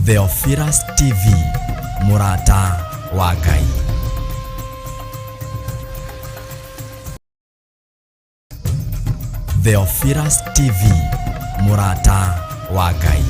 Theophilus TV, mũrata wa Ngai. Theophilus TV, mũrata wa Ngai.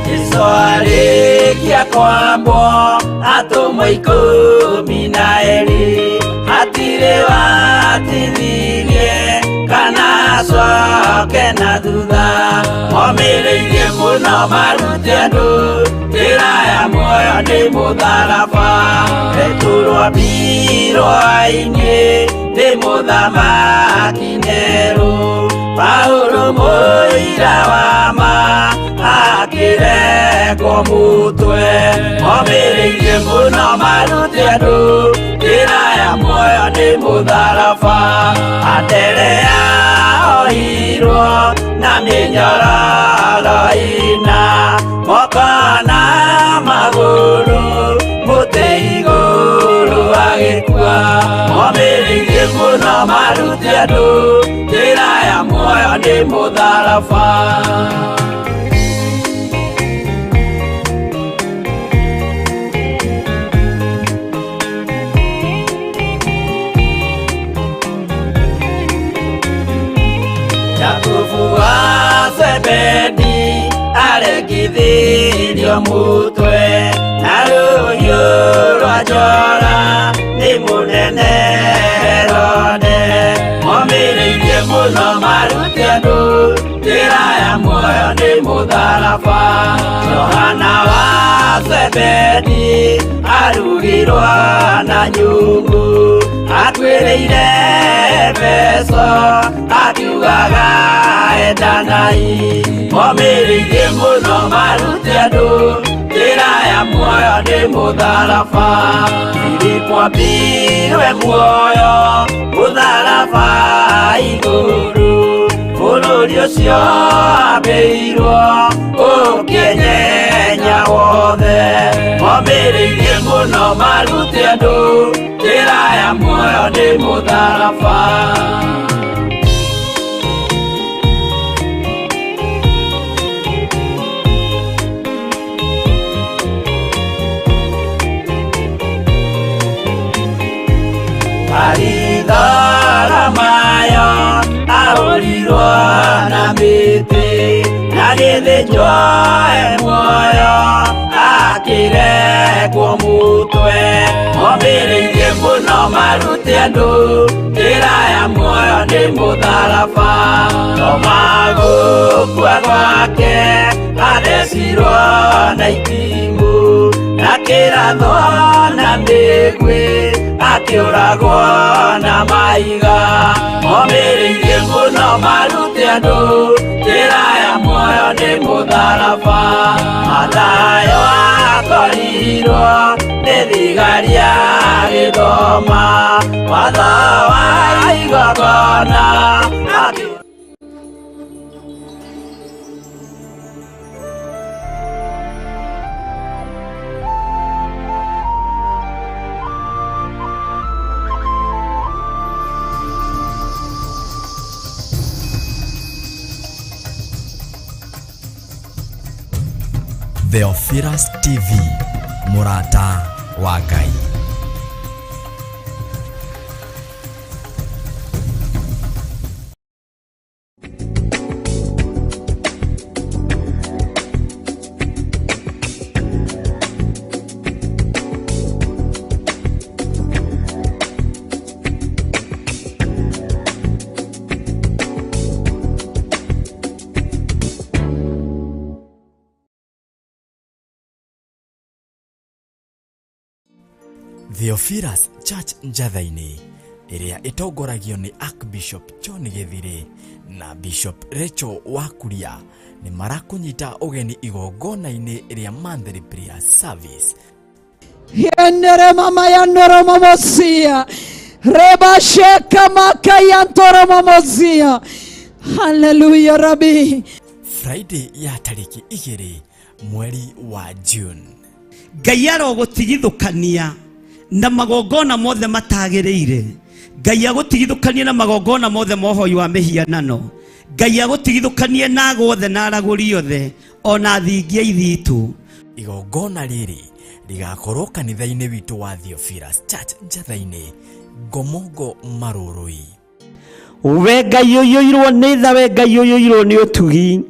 Jesu arĩkia kwambwo atũmwo 12 hatirĩ watithirie kana acoke na thutha momĩrĩirie mũno marute andũ njĩra ya muoyo nĩ mũtharaba Petero ambirwo-inĩ nĩ mũthamaki Nero Paulo mũira wa ma akĩrengwo mũtwe momĩrĩirie mũno marute andũ njĩra ya muoyo nĩ mũtharaba Anderea ohirwo na mĩnyororo ĩna moko na magũrũ mũtĩ igũrũ agĩkua momĩrĩirie mũno marute andũ njĩra ya muoyo nĩ mũtharaba. Jakubu wa Zebedi arekithirio mutwe na rũhiũ rwa njora nĩ mũnene Herode momĩrĩirie mũno marute andũ njĩra ya muoyo nĩ mũtharaba Johana wa Zebedi arugirwo na nyungu atuĩrĩire Efeso akiugaga endanai momĩrĩirie mũno marute andũ njĩra ya muoyo nĩ mũtharaba Filipo ambirwe muoyo mũtharaba igũrũ bũrũri ũcio ambĩirwo ũkĩnyenya wothe momĩrĩirie mũno marute andũ njĩra ya muoyo nĩ mũtharaba. Maritharamayo ahũrirwo na mĩtĩ na gĩthĩnjwo e muoyo akĩrekwo mũtwe momĩrĩirie mũno marute andũ njĩra ya muoyo nĩ mũtharaba Toma gũkua gwake athecirwo na itimũ na kĩrathwo na mĩguĩ akĩũragwo na mahiga momĩrĩirie mũno marute andũ njĩra ya muoyo nĩ mũtharaba Mathayo akorirwo nĩ thigari agĩthoma watho wa igongona akĩ Theophilus TV, mũrata wa Ngai. Theophilus Church Njatha-inĩ ĩrĩa ĩtongoragio nĩ Archbishop John Gĩthirĩ na Bishop Rachel Wakuria nĩ marakũnyita ũgeni igongona-inĩ rĩa monthly prayer service. Yenere mama yanoro mamosia. Reba sheka makayantoro mamozia. Hallelujah Rabbi. Friday ya tarĩki 2 mweri wa June. Ngai arogũtigithũkania na magongona mothe matagĩrĩire. Ngai agũtigithũkanie na magongona mothe ma ũhoi wa mĩhianano. Ngai agũtigithũkanie na ago othe na aragũri othe ona thingia ithitũ. Igongona rĩrĩ rĩgakorwo kanitha-inĩ witũ wa Theophilus Church Njatha-inĩ, Ngomongo Marũrũi. We Ngai ũiyũirwo nĩ tha, we Ngai ũiyũirwo nĩ ũtugi.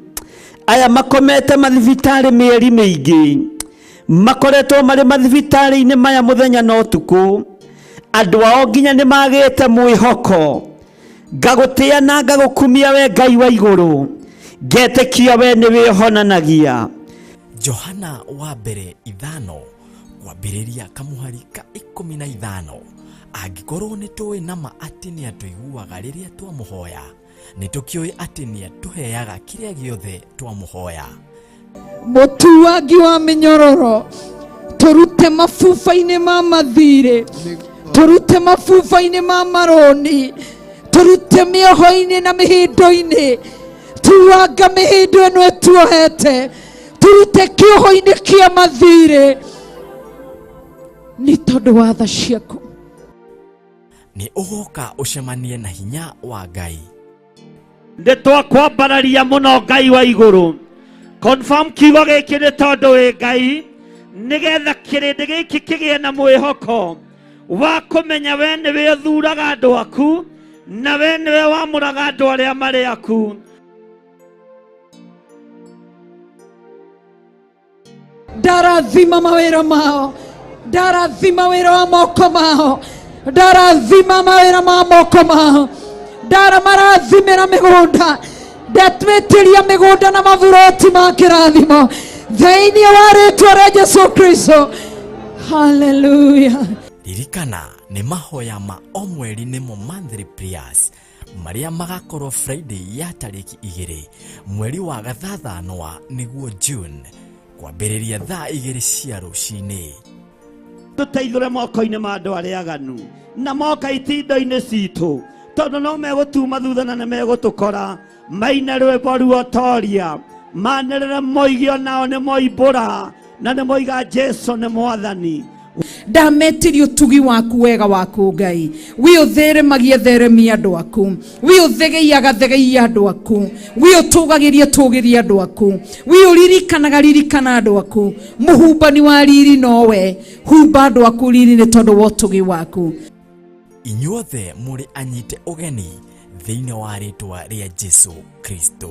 Aya makomete mathibitarĩ mĩeri mĩingĩ, makoretwo marĩ mathibitarĩ-inĩ maya mũthenya na ũtukũ. Andũ ao nginya nĩ magĩte mwĩhoko. Ngagũtĩa na ngagũkumia we Ngai wa igũrũ, ngetĩkia we nĩ wĩhonanagia. Johana wa mbere 5 kwambĩrĩria kamuhari ka 15. Angĩkorwo nĩ tũĩ nama atĩ nĩ atũiguaga rĩrĩa twamũhoya, nĩ tũkĩũĩ atĩ nĩ atũheaga kĩrĩa gĩothe twamũhoya. Mũtuangi wa mĩnyororo, tũrute mabuba-inĩ ma mathirĩ, tũrute mabuba-inĩ ma marũni, tũrute mĩoho-inĩ na mĩhĩndo-inĩ, tuanga mĩhĩndo ĩno ĩtuohete, tũrute kĩoho-inĩ kĩa mathirĩ nĩ tondũ wa tha ciaku. Nĩ ũgoka ũcemanie na hinya wa Ngai. Nĩ twakwambararia mũno Ngai wa igũrũ. Confirm kiugo gĩkĩ nĩ tondũ wĩ Ngai, nĩgetha kĩrĩndĩ gĩkĩ kĩgĩe na mwĩhoko wa kũmenya we nĩwe ũthuraga andũ aku na we nĩwe wamũraga andũ arĩa marĩ aku. Ndarathima mawĩra mao, ndarathima wĩra wa moko mao, ndarathima mawĩra ma moko mao, ndaramarathimĩra mĩgũnda, ndatwĩtĩria mĩgũnda na maburoti ma kĩrathimo thĩinĩ wa rĩtwa rĩa Jesu Kristo. Hallelujah. Ririkana nĩ mahoya ma o mweri nĩmo monthly prayers marĩa magakorwo Friday ya tarĩki 2 mweri wa gathathanwa nĩguo June kwambĩrĩria thaa 2 cia rũcinĩ. Tũteithũre moko-inĩ ma andũ arĩa aganu na moka itindo-inĩ citũ, tondũ no megũtuma thutha na nĩ megũtũkora. Maine rwĩmbo ruotoria, manĩrĩre moige onao nĩ moimbũra na nĩ moiga Jesu nĩ Mwathani. Ndametirie ũtugi waku wega waku Ngai, wĩ ũtheremagia theremia andũ aku, wĩ ũthegeiaga thegeia andũ aku, wĩ ũtũgagĩria tũgĩria andũ aku, wĩ ũririkanaga ririkana andũ aku. Mũhumbani wa riri nowe, humba andũ aku riri nĩ tondũ wa ũtugi waku. Inyuothe mũrĩ anyite ũgeni thĩinĩ wa rĩtwa rĩa Jesu Kristo.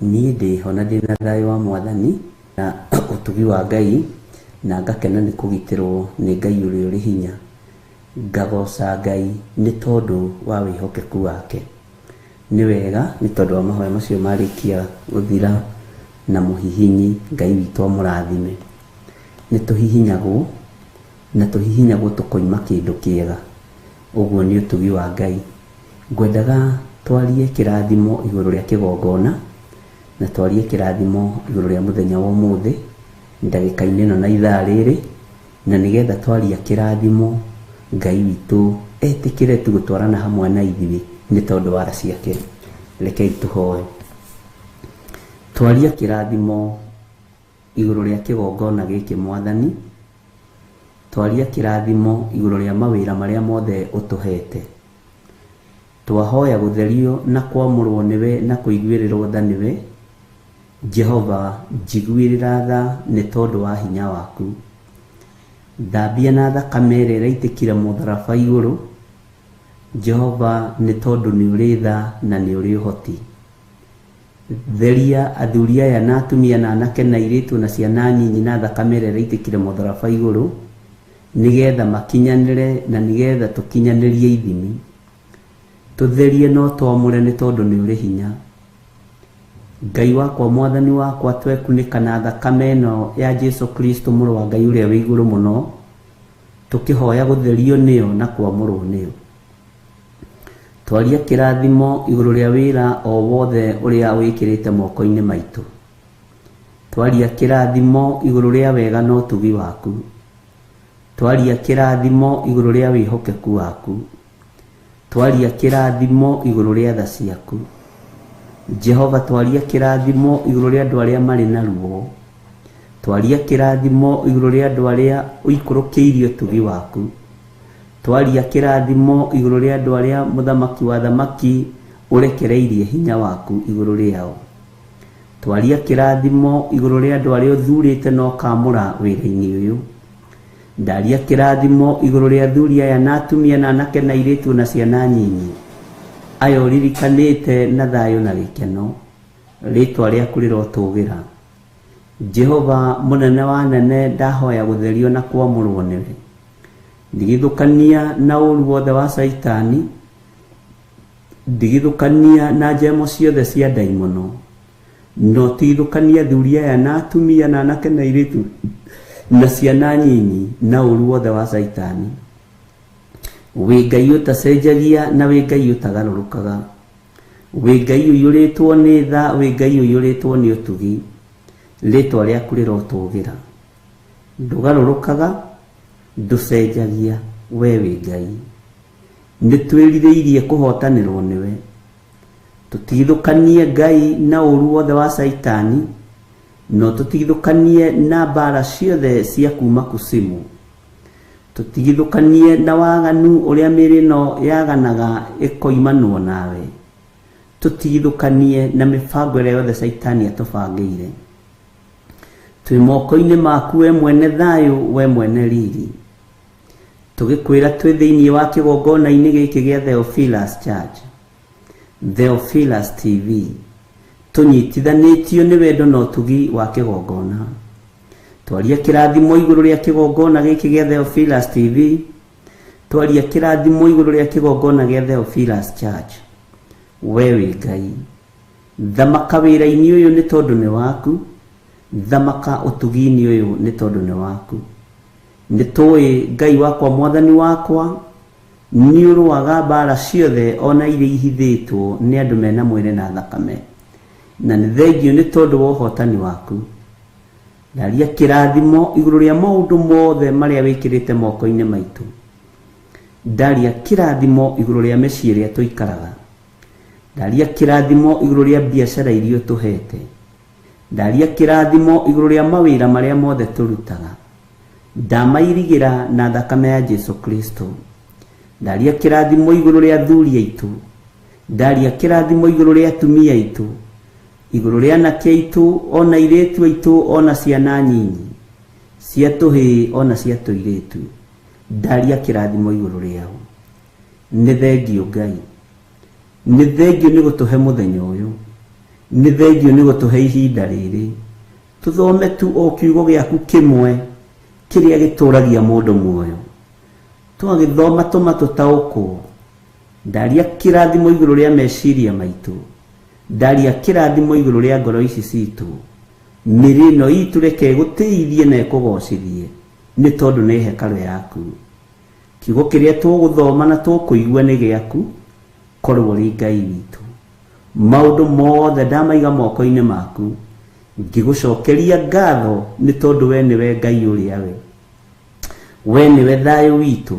Niĩ ndĩho na ndĩna thayũ wa Mwathani na ũtugi wa Ngai, na ngakena nĩ kũgitĩrwo nĩ Ngai ũrĩa ũrĩ hinya. Ngagoca Ngai nĩ tondũ wa wĩhokeku wake. Nĩ wega nĩ tondũ wa mahoya macio marĩkia gũthira na mũhihinyi, Ngai witũ amũrathime. Nĩ tũhihinyagwo na tũhihinyagwo tũkoima kĩndũ kĩega. Ũguo nĩ ũtugi wa Ngai. Ngwendaga twarie kĩrathimo igũrũ rĩa kĩgongona na twarie kĩrathimo igũrũ rĩa mũthenya wa ũmũthĩ ndagĩka-inĩ ĩno na ithaa rĩrĩ, na nĩgetha twaria kĩrathimo Ngai witũ etĩkĩre tu gũtwarana hamwe na ithuĩ nĩ tondũ wa tha ciake. Rekei tũhoe. Twaria kĩrathimo igũrũ rĩa kĩgongona gĩkĩ Mwathani, twaria kĩrathimo igũrũ rĩa mawĩra marĩa mothe ũtũhete. Twahoya gũtherio na kwamũrwo nĩwe na kũiguĩrĩrwo tha nĩwe. Jehova, njiguĩrĩra tha nĩ tondũ wa hinya waku. Thambia na thakame ĩrĩa ĩraitĩkire mũtharaba igũrũ. Jehova, nĩ tondũ nĩ ũrĩ tha na nĩ ũrĩ ũhoti. Theria athuri aya na atumia na anake na airĩtu na ciana nyinyi na thakame ĩrĩa ĩraitĩkire mũtharaba igũrũ, nĩgetha makinyanĩre na nĩgetha tũkinyanĩrie ithimi. Tũtherie no twamũre nĩ tondũ nĩ ũrĩ hinya. Ngai wakwa, Mwathani wakwa, twekunĩka na thakame ĩno ya Jesu Kristo mũrũ wa Ngai ũrĩa wĩ igũrũ mũno, tũkĩhoya gũtherio nĩyo na kwamũrwo nĩyo. Twaria kĩrathimo igũrũ rĩa wĩra o wothe ũrĩa wĩkĩrĩte moko-inĩ maitũ. Twaria kĩrathimo igũrũ rĩa wega na ũtugi waku. Twaria kĩrathimo igũrũ rĩa wĩhokeku waku. Twaria kĩrathimo igũrũ rĩa tha ciaku. Jehova, twaria kĩrathimo igũrũ rĩa andũ arĩa marĩ na ruo. Twaria kĩrathimo igũrũ rĩa andũ arĩa ũikũrũkĩirie ũtugi waku. Twaria kĩrathimo igũrũ rĩa andũ arĩa mũthamaki wa thamaki ũrekereirie hinya waku igũrũ rĩao. Twaria kĩrathimo igũrũ rĩa andũ arĩa ũthurĩte na ũkamũra wĩra-inĩ ũyũ. Ndaria kĩrathimo igũrũ rĩa athuri aya na atumia na anake na airĩtu na ciana nyinyi, aya ũririkanĩte na thayũ na gĩkeno. Rĩtwa rĩaku rĩrotũgĩra. Jehova mũnene wa nene, ndahoya gũtherio na kwamũrwo nĩwe. Ndigithũkania na ũru wothe wa Caitani, ndigithũkania na njemo ciothe cia ndaimono, no tigithũkania athuri aya na atumia na anake na airĩtu na ciana nyinyi na ũru wothe wa Caitani. Wĩ Ngai ũtacenjagia na wĩ Ngai ũtagarũrũkaga, wĩ Ngai ũiyũrĩtwo nĩ tha, wĩ Ngai ũiyũrĩtwo nĩ ũtugi. Rĩtwa rĩaku rĩrotũgĩra. Ndũgarũrũkaga, ndũcenjagia, we wĩ Ngai. Nĩ twĩrirĩirie kũhotanĩrwo nĩwe. Tũtigithũkanie Ngai na ũru wothe wa Caitani, no tũtigithũkanie na mbara ciothe cia kuma kusimu. Tũtigithũkanie na waganu ũrĩa mĩĩrĩ ĩno yaganaga ĩkoimanwo nawe. Tũtigithũkanie na mĩbango ĩrĩa yothe Caitani atũbangĩire. Twĩ moko-inĩ maku we mwene thayũ, we mwene riri. Tũgĩkwĩra twĩ thĩinĩ wa kĩgongona-inĩ gĩkĩ gĩa Theophilus Church, Theophilus TV, tũnyitithanĩtio nĩ wendo na ũtugi wa kĩgongona. Twaria kĩrathimo igũrũ rĩa kĩgongona gĩkĩ gĩa Theophilus TV, twaria kĩrathimo igũrũ rĩa kĩgongona gĩa Theophilus Church. We wĩ Ngai. Thamaka wĩra-inĩ ũyũ nĩ tondũ nĩ waku, thamaka ũtugi-inĩ ũyũ nĩ tondũ nĩ waku. Nĩ tũĩ Ngai wakwa, Mwathani wakwa, nĩ ũrũaga mbara ciothe ona iria ihithĩtwo nĩ andũ mena mwĩrĩ na thakame, na nĩ thengio nĩ tondũ wa ũhotani waku. Ndaria kĩrathimo igũrũ rĩa maũndũ mothe marĩa wĩkĩrĩte moko-inĩ maitũ. Ndaria kĩrathimo igũrũ rĩa mĩciĩ ĩrĩa tũikaraga. Ndaria kĩrathimo igũrũ rĩa biacara iria ũtũhete. Ndaria kĩrathimo igũrũ rĩa mawĩra marĩa mothe tũrutaga. Ndamairigĩra na thakame ya Jesu Kristo. Ndaria kĩrathimo igũrũ rĩa athuri aitũ. Ndaria kĩrathimo igũrũ rĩa atumia aitũ, igũrũ rĩa anake aitũ, ona airĩtu aitũ, ona ciana nyinyi, cia tũhĩĩ ona cia tũirĩtu. Ndaria kĩrathimo igũrũ rĩao. Nĩ thengio Ngai. Nĩ thengio nĩ gũtũhe mũthenya ũyũ. Nĩ thengio nĩ gũtũhe ihinda rĩrĩ. Tũthome tu o kiugo gĩaku kĩmwe kĩrĩa gĩtũragia mũndũ muoyo. Twagĩthoma tũma tũtaũkwo. Ndaria kĩrathimo igũrũ rĩa meciria maitũ. Ndaria kĩrathimo igũrũ rĩa ngoro ici citũ. Mĩrĩ ĩno itũ reke ĩgũtĩithie na ĩkũgocithie, nĩ tondũ nĩ hekarũ yaku. Kiugo kĩrĩa tũgũthoma na tũkũigua nĩ gĩaku, korwo ũrĩ Ngai witũ. Maũndũ mothe ndamaiga moko-inĩ maku, ngĩgũcokeria ngatho nĩ tondũ we nĩwe Ngai ũrĩa we. We nĩwe thayũ witũ,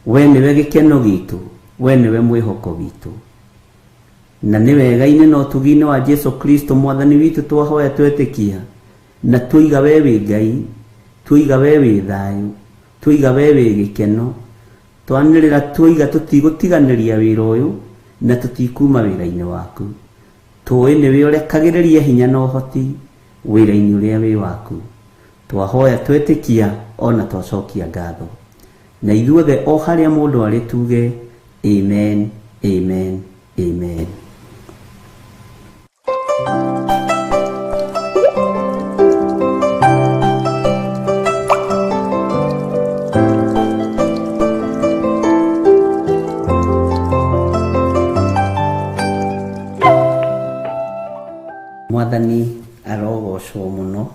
we nĩwe gĩkeno gitũ, we nĩwe mwĩhoko witũ. Na nĩ wega-inĩ na ũtugi-inĩ wa Jesu Kristo Mwathani witũ twahoya twetĩkia, na twoiga we wĩ Ngai, twoiga we wĩ thayũ, twoiga we wĩ gĩkeno, twanĩrĩra twoiga tũtigũtiganĩria wĩra ũyũ na tũtikuma wĩra-inĩ waku. Tũĩ nĩwe ũrekagĩrĩria hinya na ũhoti wĩra-inĩ ũrĩa wĩ waku. Twahoya twetĩkia ona twacokia ngatho. Na ithuothe o harĩa mũndũ arĩ tuge amen, amen, amen. Mwathani arogocwo mũno.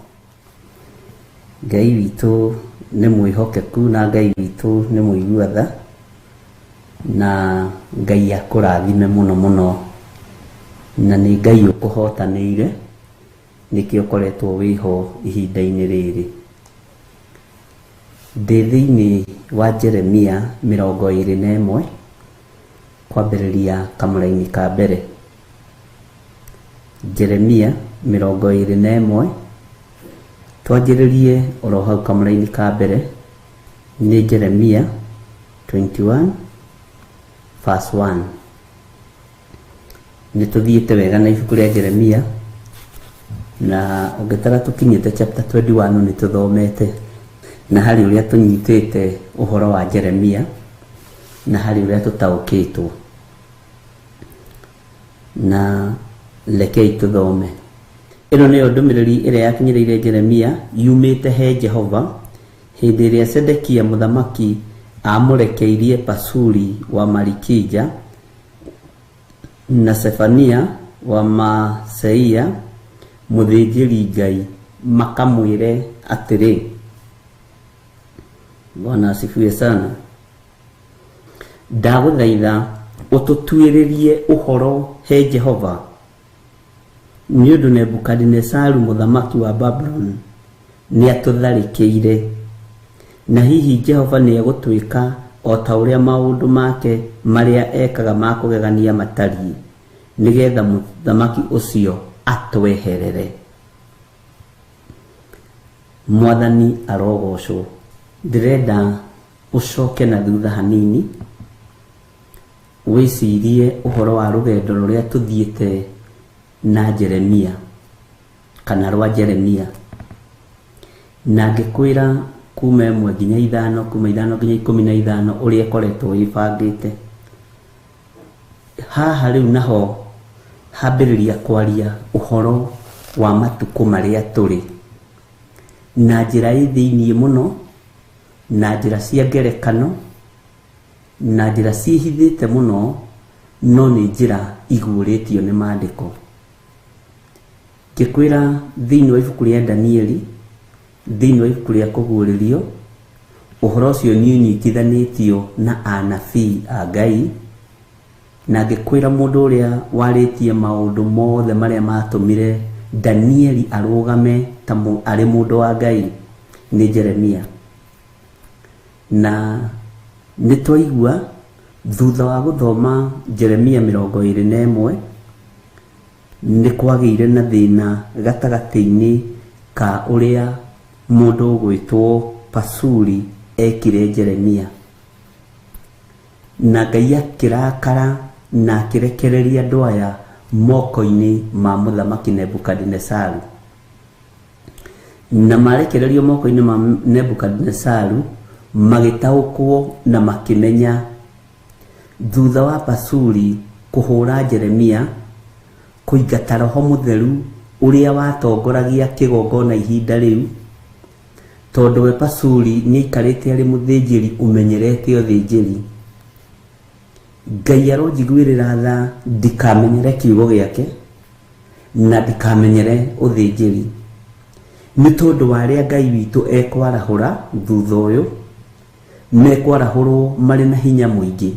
Ngai witũ nĩ mwĩhokeku na Ngai witũ nĩ mũigua tha, na Ngai akũrathime mũno mũno, na nĩ Ngai ũkũhotanĩire nĩkĩo ũkoretwo wĩho ihinda-inĩ rĩrĩ. Ndĩ thĩinĩ wa Jeremia 21 kwambĩrĩria kamũraini ka mbere. Jeremia 21 twanjĩrĩrie oro hau kamũraini ka mbere, nĩ Jeremia 21 verse 1. Nĩ tũthiĩte wega na ibuku rĩa Jeremia, na ũngĩtara tũkinyĩte chapter 21 nĩ tũthomete, na harĩ ũrĩa tũnyitĩte ũhoro wa Jeremia, na harĩ ũrĩa tũtaũkĩtwo. Na rekei tũthome. Ĩno nĩyo ndũmĩrĩri ĩrĩa yakinyĩrĩire Jeremia yumĩte he Jehova hĩndĩ ĩrĩa Zedekia mũthamaki aamũrekeirie Pashuri wa Malikija na Zefania wa Maaseia mũthĩnjĩri-Ngai makamwĩre atĩrĩ, Bwana asifiwe sana. Ndagũthaitha ũtũtuĩrĩrie ũhoro he Jehova, nĩ ũndũ Nebukadinezaru mũthamaki wa Babuloni nĩatũtharĩkĩire, na hihi Jehova nĩegũtwĩka o ta ũrĩa maũndũ make marĩa ekaga ma kũgegania matariĩ, nĩgetha mũthamaki ũcio atweherere. Mwathani arogocwo. Ndĩrenda ũcoke na thutha hanini wĩcirie ũhoro wa rũgendo rũrĩa tũthiĩte na Jeremia kana rwa Jeremia, na ngĩkwĩra kuma 1 nginya 5, kuma 5 nginya 15 ũrĩa ĩkoretwo ĩbangĩte. Haha rĩu naho hambĩrĩria kwaria ũhoro wa matukũ marĩa tũrĩ na njĩra ĩ thĩiniĩ mũno, na njĩra cia ngerekano, na njĩra ciĩhithĩte mũno, no nĩ njĩra iguũrĩtio nĩ maandĩko. Ngĩkwĩra thĩinĩ wa ibuku rĩa Danieli, thĩinĩ wa ibuku rĩa Kũguũrĩrio, ũhoro ũcio nĩ ũnyitithanĩtio na anabii a Ngai, na ngĩkwĩra mũndũ ũrĩa warĩtie maũndũ mothe marĩa matũmire Danieli arũgame ta arĩ mũndũ wa Ngai nĩ Jeremia. Na nĩ twaigua thutha wa gũthoma Jeremia 21, nĩ kwagĩire na thĩna gatagatĩ-inĩ ka ũrĩa mũndũ ũgwĩtwo Pashuri ekire Jeremia. Na Ngai akĩrakara na akĩrekereria andũ aya moko-inĩ ma mũthamaki Nebukadinezaru. Na marekererio moko-inĩ ma Nebukadinezaru, magĩtaũkwo na makĩmenya thutha wa Pashuri kũhũra Jeremia, kũingata Roho Mũtheru ũrĩa watongoragia kĩgongona ihinda rĩu, tondũ we Pashuri nĩaikarĩte arĩ mũthĩnjĩri ũmenyerete ũthĩnjĩri. Ngai aronjiguĩrĩra tha ndikamenyere kiugo gĩake na ndikamenyere ũthĩnjĩri, nĩ tondũ wa arĩa Ngai witũ ekwarahũra thutha ũyũ, mekwarahũrwo marĩ na hinya mũingĩ,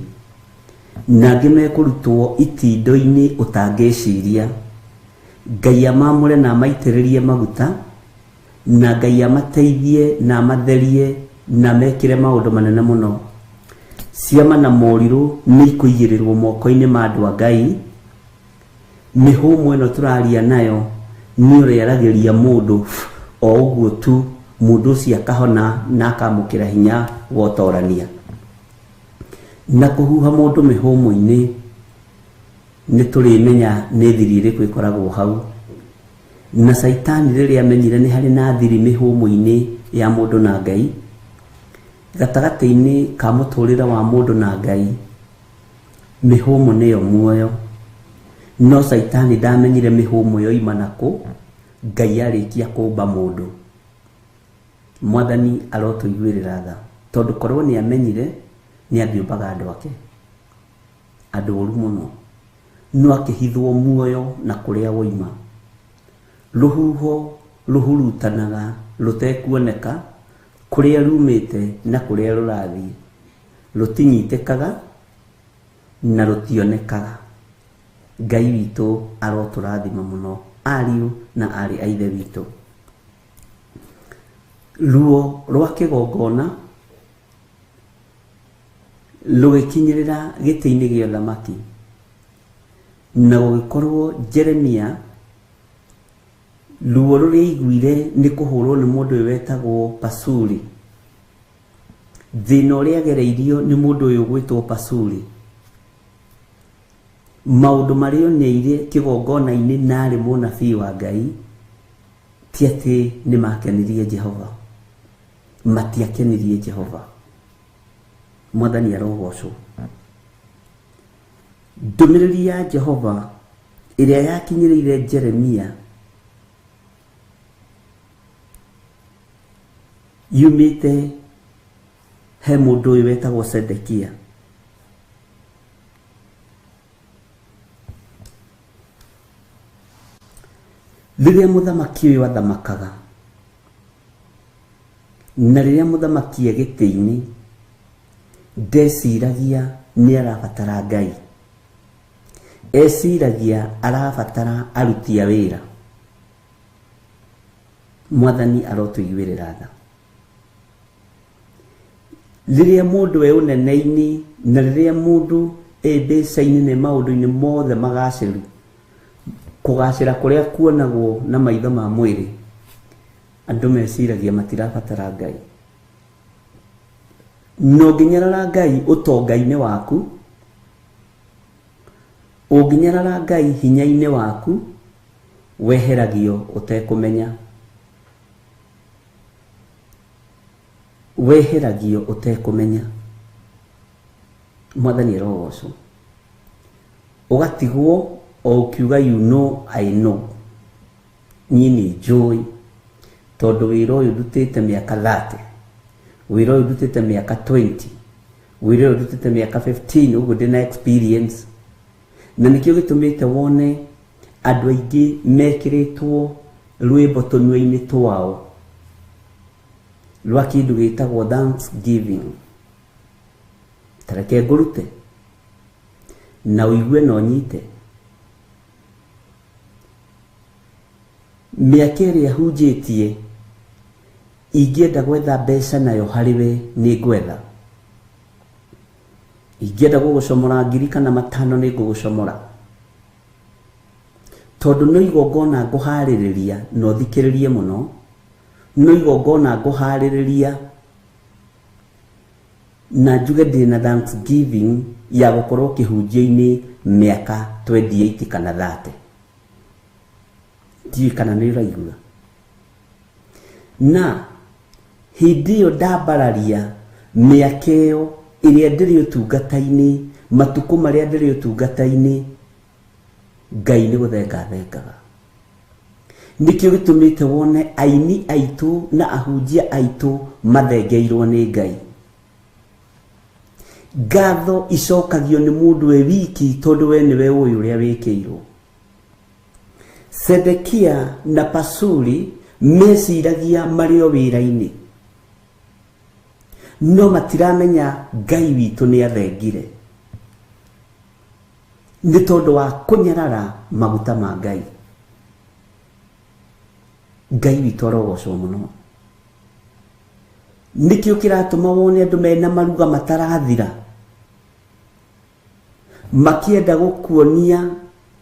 na angĩ mekũrutwo itindo-inĩ ũtangĩciria. Ngai amamũre na amaitĩrĩrie maguta, na Ngai amateithie na amatherie na mekĩre maũndũ manene mũno. Ciama na morirũ nĩ ikũigĩrĩrwo moko-inĩ ma andũ a Ngai, Mĩhũmũ ĩno tũraria nayo nĩ ũrĩaragĩria mũndũ o ũguo tu, mũndũ ũcio akahona na akamũkĩra hinya wa ũtorania. Na kũhuha mũndũ mĩhũmũ-inĩ nĩ tũrĩmenya nĩ thiri ĩrĩkũ ĩkoragwo hau. Na Caitani rĩrĩa amenyire nĩ harĩ na thiri mĩhũmũ-inĩ ya mũndũ na Ngai, gatagatĩ-inĩ ka mũtũrĩre wa mũndũ na Ngai, mĩhũmũ nĩyo muoyo. No Caitani ndamenyire mĩhũmũ yoima nakũ, Ngai arĩkia kũmba mũndũ. Mwathani arotũiguĩrĩra tha, tondũ korwo nĩ amenyire nĩ angĩũmbaga andũ ake, andũ oru mũno. No akĩhithwo muoyo na kũrĩa woima. Rũhuho rũhurutanaga rũtekuoneka, kũrĩa rumĩte na kũrĩa rũrathiĩ. Rũtinyitĩkaga na rũtionekaga. Ngai witũ arotũrathima mũno, ariũ na aarĩ a Ithe witũ. Ruo rwa kĩgongona rũgĩkinyĩrĩra gĩtĩ-inĩ gĩa ũthamaki, na gũgĩkorwo Jeremia ruo rũrĩa aiguire nĩ kũhũrwo nĩ mũndũ ũyũ wetagwo Pasuri. Thĩna ũrĩa agereirio nĩ mũndũ ũyũ ũgwĩtwo Pasuri, maũndũ marĩa oneire kĩgongona-inĩ na arĩ mũnabii wa Ngai ti atĩ nĩ makenirie Jehova, matiakenirie Jehova. Mwathani arogocwo. Ndũmĩrĩri ya Jehova ĩrĩa yakinyĩrĩire Jeremia yumĩte he mũndũ ũyũ wetagwo Sedekia. Rĩrĩa mũthamaki ũyũ athamakaga, na rĩrĩa mũthamaki e gĩtĩ-inĩ, ndeciragia nĩ arabatara Ngai. Eciragia arabatara aruti a wĩra. Mwathani arotũiguĩrĩra tha. Rĩrĩa mũndũ e ũnene-inĩ na rĩrĩa mũndũ e mbeca-inĩ na maũndũ-inĩ mothe magacĩru, kũgacĩra kũrĩa kuonagwo na maitho ma mwĩrĩ, andũ meciragia matirabatara Ngai. Na ũngĩnyarara Ngai ũtonga-inĩ waku, ũngĩnyarara Ngai hinya-inĩ waku, weheragio ũtekũmenya. Weheragio ũtekũmenya. Mwathani arogocwo. Ũgatigwo o ũkiuga you know I know. Niĩ nĩ njũĩ, tondũ wĩra ũyũ ndutĩte mĩaka 30, wĩra ũyũ ndutĩte mĩaka 20, wĩra ũyũ ndutĩte mĩaka 15, ũguo ndĩna experience. Na nĩkĩo gĩtũmĩte wone andũ aingĩ mekĩrĩtwo rwĩmbo tũnua-inĩ twao rwa kĩndũ gĩtagwo thanksgiving. Ta reke ngũrute na ũigue na ũnyite. Mĩaka ĩrĩa hunjĩtie ingĩenda gwetha mbeca nayo harĩ we nĩ ngwetha. Ingĩenda gũgũcomora 1,000 kana 5 nĩ ngũgũcomora. Tondũ no igongona ngũharĩrĩria na ũthikĩrĩrie mũno, no igongona ngũharĩrĩria na njuge ndĩna thanksgiving ya gũkorwo kĩhunjio-inĩ mĩaka 28 kana 30. Ndiũĩ kana nĩ ũraigua. Na hĩndĩ ĩyo ndambararia mĩaka ĩyo ĩrĩa ndĩrĩ ũtungata-inĩ, matukũ marĩa ndĩrĩ ũtungata-inĩ, Ngai nĩ gũthenga thengaga. Nĩkĩo gĩtũmĩte wone aini aitũ na ahunjia aitũ mathengeirwo nĩ Ngai. Ngatho icokagio nĩ mũndũ we wiki tondũ we nĩwe ũĩ ũrĩa wĩkĩirwo. Sedekia na Pasuri meciragia marĩ o wĩra-inĩ, no matiramenya Ngai witũ nĩ athengire nĩ tondũ wa kũnyarara maguta ma Ngai. Ngai witũ arogocwo mũno. Nĩkĩo kĩratũma wone andũ mena maruga matarathira, makĩenda gũkuonia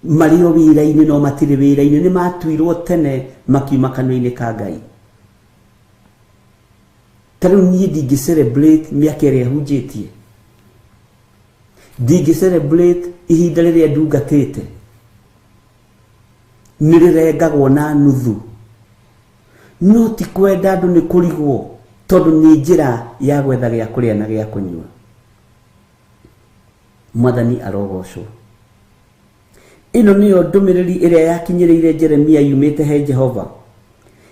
Marĩ o wĩra-inĩ no matirĩ wĩra-inĩ, nĩ matuirwo tene makiuma kanua-inĩ ka Ngai. Ta rĩu niĩ ndingĩ celebrate mĩaka ĩrĩa hunjĩtie, ndingĩ celebrate ihinda rĩrĩa ndungatĩte, nĩ rĩrengagwo na nuthu. No ti kwenda andũ nĩ kũrigwo, tondũ nĩ njĩra ya gwetha gĩa kũrĩa na gĩa kũnyua. Mwathani arogocwo. Ĩno nĩyo ndũmĩrĩri ĩrĩa yakinyĩrĩire Jeremia yumĩte he Jehova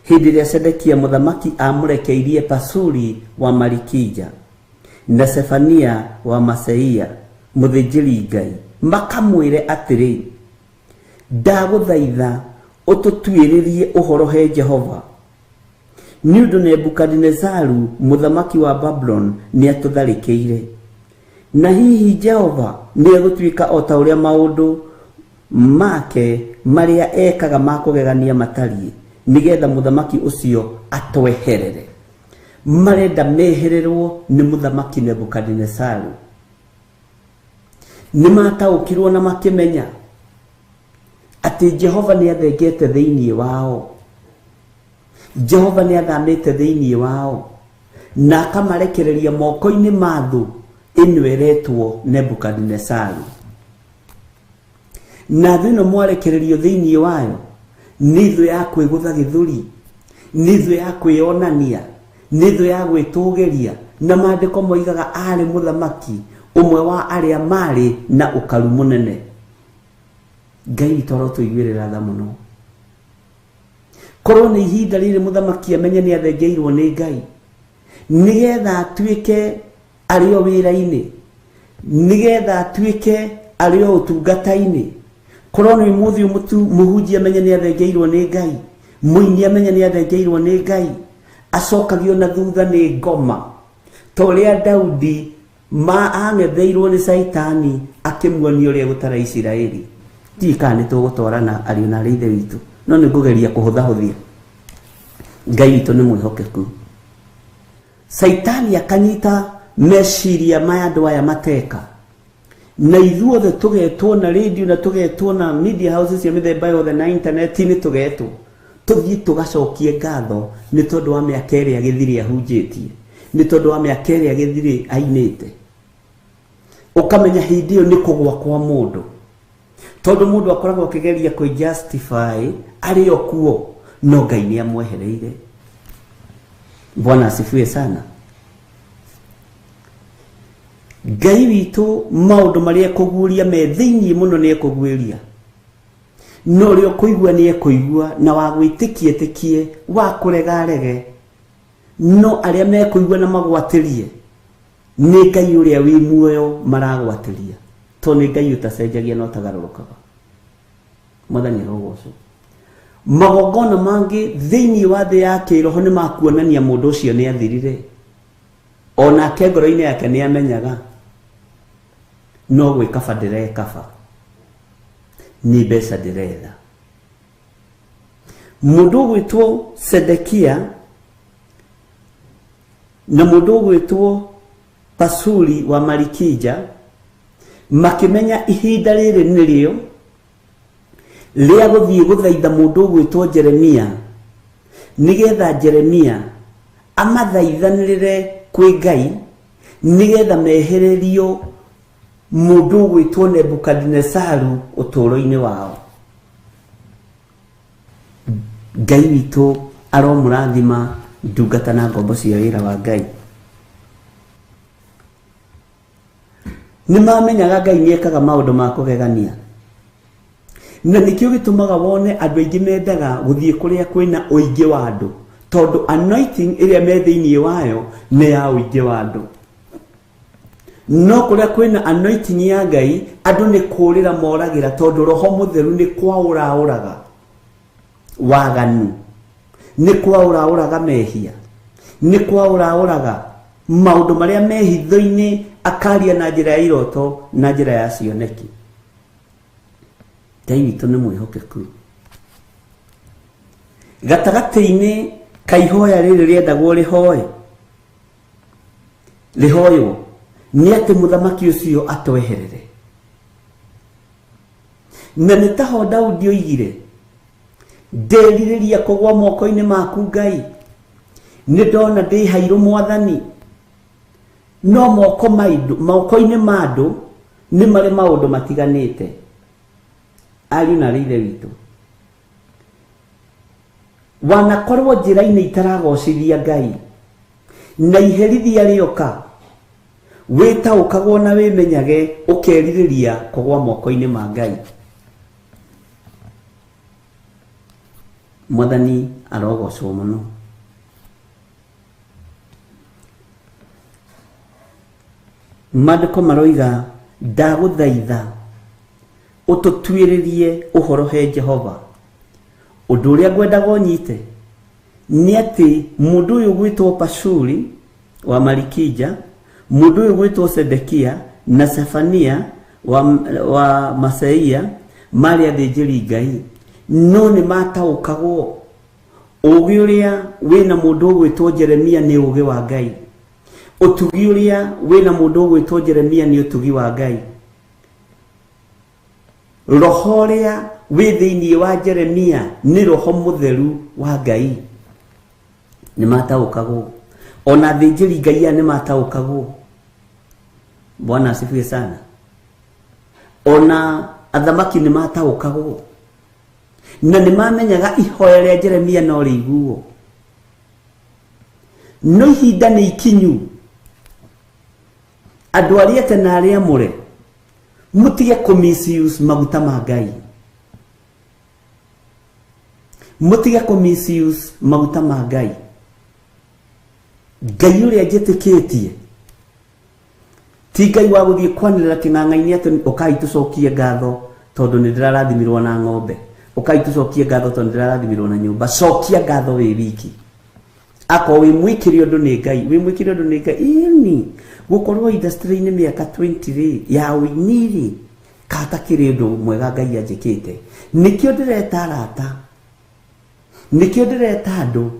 hĩndĩ ĩrĩa Sedekia mũthamaki amũrekeirie Pasuri wa Malikija na Sefania wa Maseia mũthĩnjĩri Ngai, makamwĩre atĩrĩ, ndagũthaitha ũtũtuĩrĩrie ũhoro he Jehova, nĩ ũndũ Nebukadinezaru mũthamaki wa Babuloni nĩatũtharĩkĩire. Na hihi Jehova nĩegũtuĩka o ta ũrĩa maũndũ make marĩa ekaga ma kũgegania matariĩ, nĩgetha mũthamaki ũcio atweherere. Marenda mehererwo nĩ mũthamaki Nebukadinezaru. Nĩ mataũkirwo na makĩmenya atĩ Jehova nĩathengete thĩinĩ wao, Jehova nĩathamĩte thĩinĩ wao, na akamarekereria moko-inĩ ma thũ ĩno ĩretwo Nebukadinezaru. Na thũ ĩno mwarekererio thĩinĩ wayo nĩ thũ ya kwĩgũtha gĩthũri, nĩ thũ ya kwĩonania, nĩ thũ ya gwĩtũgĩria. Na maandĩko moigaga aarĩ mũthamaki ũmwe wa arĩa marĩ na ũkaru mũnene. Ngai witũ arotũiguĩrĩra tha mũno. Korwo nĩ ihinda rĩrĩ mũthamaki amenye nĩ athengeirwo nĩ Ngai, nĩgetha atuĩke arĩ o wĩra-inĩ, nĩgetha atuĩke arĩ o ũtungata-inĩ. Korwo nĩ ũmũthĩ mũhunjia amenye nĩ athengeirwo nĩ Ngai, mũini amenye nĩ athengeirwo nĩ Ngai, acokagio na thutha nĩ ngoma. Ta ũrĩa Daudi ma ang'etheirwo nĩ Caitani akĩmuonia ũrĩa gũtara Isiraeli. Ndiũĩ kana nĩ tũgũtwarana ariũ na arĩ ithe witũ, no nĩ ngũgeria kũhũthahũthia. Ngai witũ nĩ mwĩhokeku. Caitani akanyita meciria maya andũ aya mateka, na ithuothe tũgetwo na radio na tũgetwo na media houses cia mĩthemba yothe na internet-inĩ, tũgetwo tũthiĩ tũgacokie ngatho nĩ tondũ wa mĩaka ĩrĩa Gĩthirĩ ahunjĩtie, nĩ tondũ wa mĩaka ĩrĩa Gĩthirĩ ainĩte. Ũkamenya hĩndĩ ĩyo nĩ kũgwa kwa mũndũ, tondũ mũndũ akoragwo akĩgeria kwĩ justify arĩ o kuo, no Ngai nĩ amwehereire. Bwana asifiwe sana. Ngai witũ maũndũ marĩa ekũguũria me thĩinĩ mũno nĩ ekũguũria, no ũrĩa ũkũigua nĩ ekũigua, na wa gwĩtĩkia etĩkie, wa kũrega arege. No arĩa mekũigua na magwatĩrie nĩ Ngai ũrĩa wĩ muoyo maragwatĩria, tondũ nĩ Ngai ũtacenjagia na ũtagarũrũkaga. Mwathani arogocwo. Magongona mangĩ thĩinĩ wa thĩ ya kĩroho nĩ makuonania mũndũ ũcio nĩ athirire, onake ngoro-inĩ yake nĩ amenyaga no gwĩkaba ndĩrekaba, nĩ mbeca ndĩretha. Mũndũ ũgwĩtwo Sedekia na mũndũ ũgwĩtwo Pasuri wa Malikija makĩmenya ihinda rĩrĩ nĩrĩo rĩa gũthiĩ gũthaitha mũndũ ũgwĩtwo Jeremia, nĩgetha Jeremia amathaithanĩrĩre kwĩ Ngai, nĩgetha mehererio mũndũ ũgwĩtwo Nebukadinezaru ũtũũro-inĩ wao. Ngai witũ aromũrathima ndungata na ngombo cia wĩra wa Ngai. Nĩ mamenyaga Ngai nĩ ekaga maũndũ ma kũgegania, na nĩkĩo gĩtũmaga wone andũ aingĩ mendaga gũthiĩ kũrĩa kwĩna ũingĩ wa andũ, tondũ anointing ĩrĩa me thĩinĩ wayo nĩ ya ũingĩ wa andũ. No kũrĩa kwĩna anointing ya Ngai, andũ nĩ kũũrĩra moragĩra, tondũ Roho Mũtheru nĩ kwaũraũraga waganu, nĩ kwaũraũraga mehia, nĩ kwaũraũraga maũndũ marĩa me hitho-inĩ, akaria na njĩra ya iroto na njĩra ya cioneki. Ngai witũ nĩ mwĩhokeku. Gatagatĩ-inĩ ka ihoya rĩrĩ rĩendagwo rĩhoe rĩhoywo nĩ atĩ mũthamaki ũcio atweherere. Na nĩ taho Daudi oigire nderirĩria kũgwa moko-inĩ maku Ngai, nĩ ndona ndĩhairwo Mwathani. No moko-inĩ ma andũ nĩ marĩ maũndũ matiganĩte. Ariũ na aarĩ a Ithe witũ, wanakorwo njĩra-inĩ itaragocithia Ngai na iherithia rĩoka, wĩtaũkagwo na wĩmenyage ũkerirĩria kũgwa moko-inĩ ma Ngai. Mwathani arogocwo mũno. Maandĩko maroiga ndagũthaitha ũtũtuĩrĩrie ũhoro he Jehova. Ũndũ ũrĩa ngwendaga ũnyite nĩ atĩ mũndũ ũyũ gwĩtwo Pashuri wa Malikija, mũndũ ũyũ gwĩtwo Sedekia na Sefania wa Maseia marĩ athĩnjĩri Ngai, no nĩ mataũkagwo ũũgĩ ũrĩa wĩna mũndũ ũgwĩtwo Jeremia nĩ ũũgĩ wa Ngai, ũtugi ũrĩa wĩna mũndũ ũgwĩtwo Jeremia nĩ ũtugi wa Ngai, roho ũrĩa wĩ thĩinĩ wa Jeremia nĩ roho mũtheru wa Ngai. Nĩ mataũkagwo ona athĩnjĩri Ngai aya nĩ mataũkagwo. Bwana asifiwe sana. Ona athamaki nĩ mataũkagwo na nĩ mamenyaga ihoya rĩa Jeremia no rĩiguo. No ihinda nĩ ikinyu andũ arĩa tene arĩa amũre mũtige kũ misuse maguta ma Ngai, mũtige kũ misuse maguta ma Ngai. Ngai ũrĩa njĩtĩkĩtie ti Ngai wa gũthiĩ kwanĩrĩra kĩng'ang'a-inĩ atĩ ũkai tũcokie ngatho tondũ nĩ ndĩrarathimirwo na ng'ombe, ũkai tũcokie ngatho tondũ nĩ ndĩrarathimirwo na nyũmba. Cokia ngatho wĩ wiki. Akorwo wĩ mwĩkĩre ũndũ nĩ Ngai, wĩ mwĩkĩre ũndũ nĩ Ngai. Ĩni gũkorwo industry-inĩ mĩaka 20 rĩ ya ũini rĩ, katakĩrĩ ũndũ mwega Ngai anjĩkĩte. Nĩkĩo ndĩreta arata, nĩkĩo ndĩreta andũ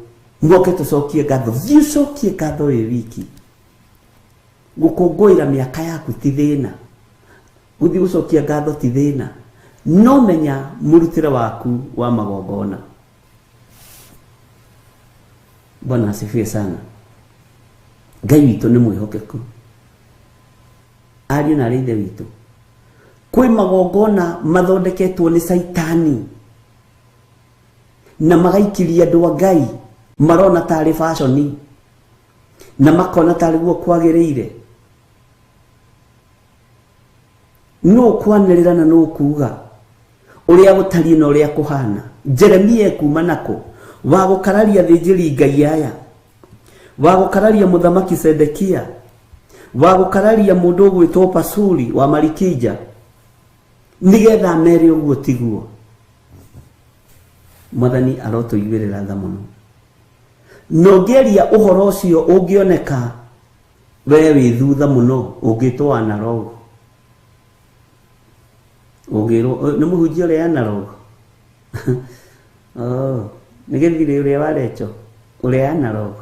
moke tũcokie ngatho. Thiĩ ũcokie ngatho wĩ wiki. Gũkũngũĩra mĩaka yaku ti thĩna, gũthiĩ gũcokia ngatho ti thĩna, no menya mũrutĩre waku wa magongona. Bwana asifiwe sana. Ngai witũ nĩ mwĩhokeku. Ariũ na aarĩ a Ithe witũ, kwĩ magongona mathondeketwo nĩ Caitani na magaikiria andũ a Ngai marona tarĩ fashion na makona tarĩ guo kwagĩrĩire. No kwanĩrĩra na no kuga ũrĩa gũtariĩ na ũrĩa kũhana. Jeremia ekuma nako wa gũkararia athĩnjĩri Ngai aya, wa gũkararia mũthamaki Sedekia, wa gũkararia mũndũ ũgwĩtwo Pasuri wa Malikija, nĩgetha mere ũguo tiguo. Mwathani arotũiguĩrĩra tha mũno. Na ũngĩaria ũhoro ũcio ũngĩoneka we wĩ thutha mũno, ũngĩtwo analog. Ũngĩrwo nĩ mũhunjia ũrĩa analog. Oh, nĩ gĩthirĩ ũrĩa wa Recho ũrĩa analog.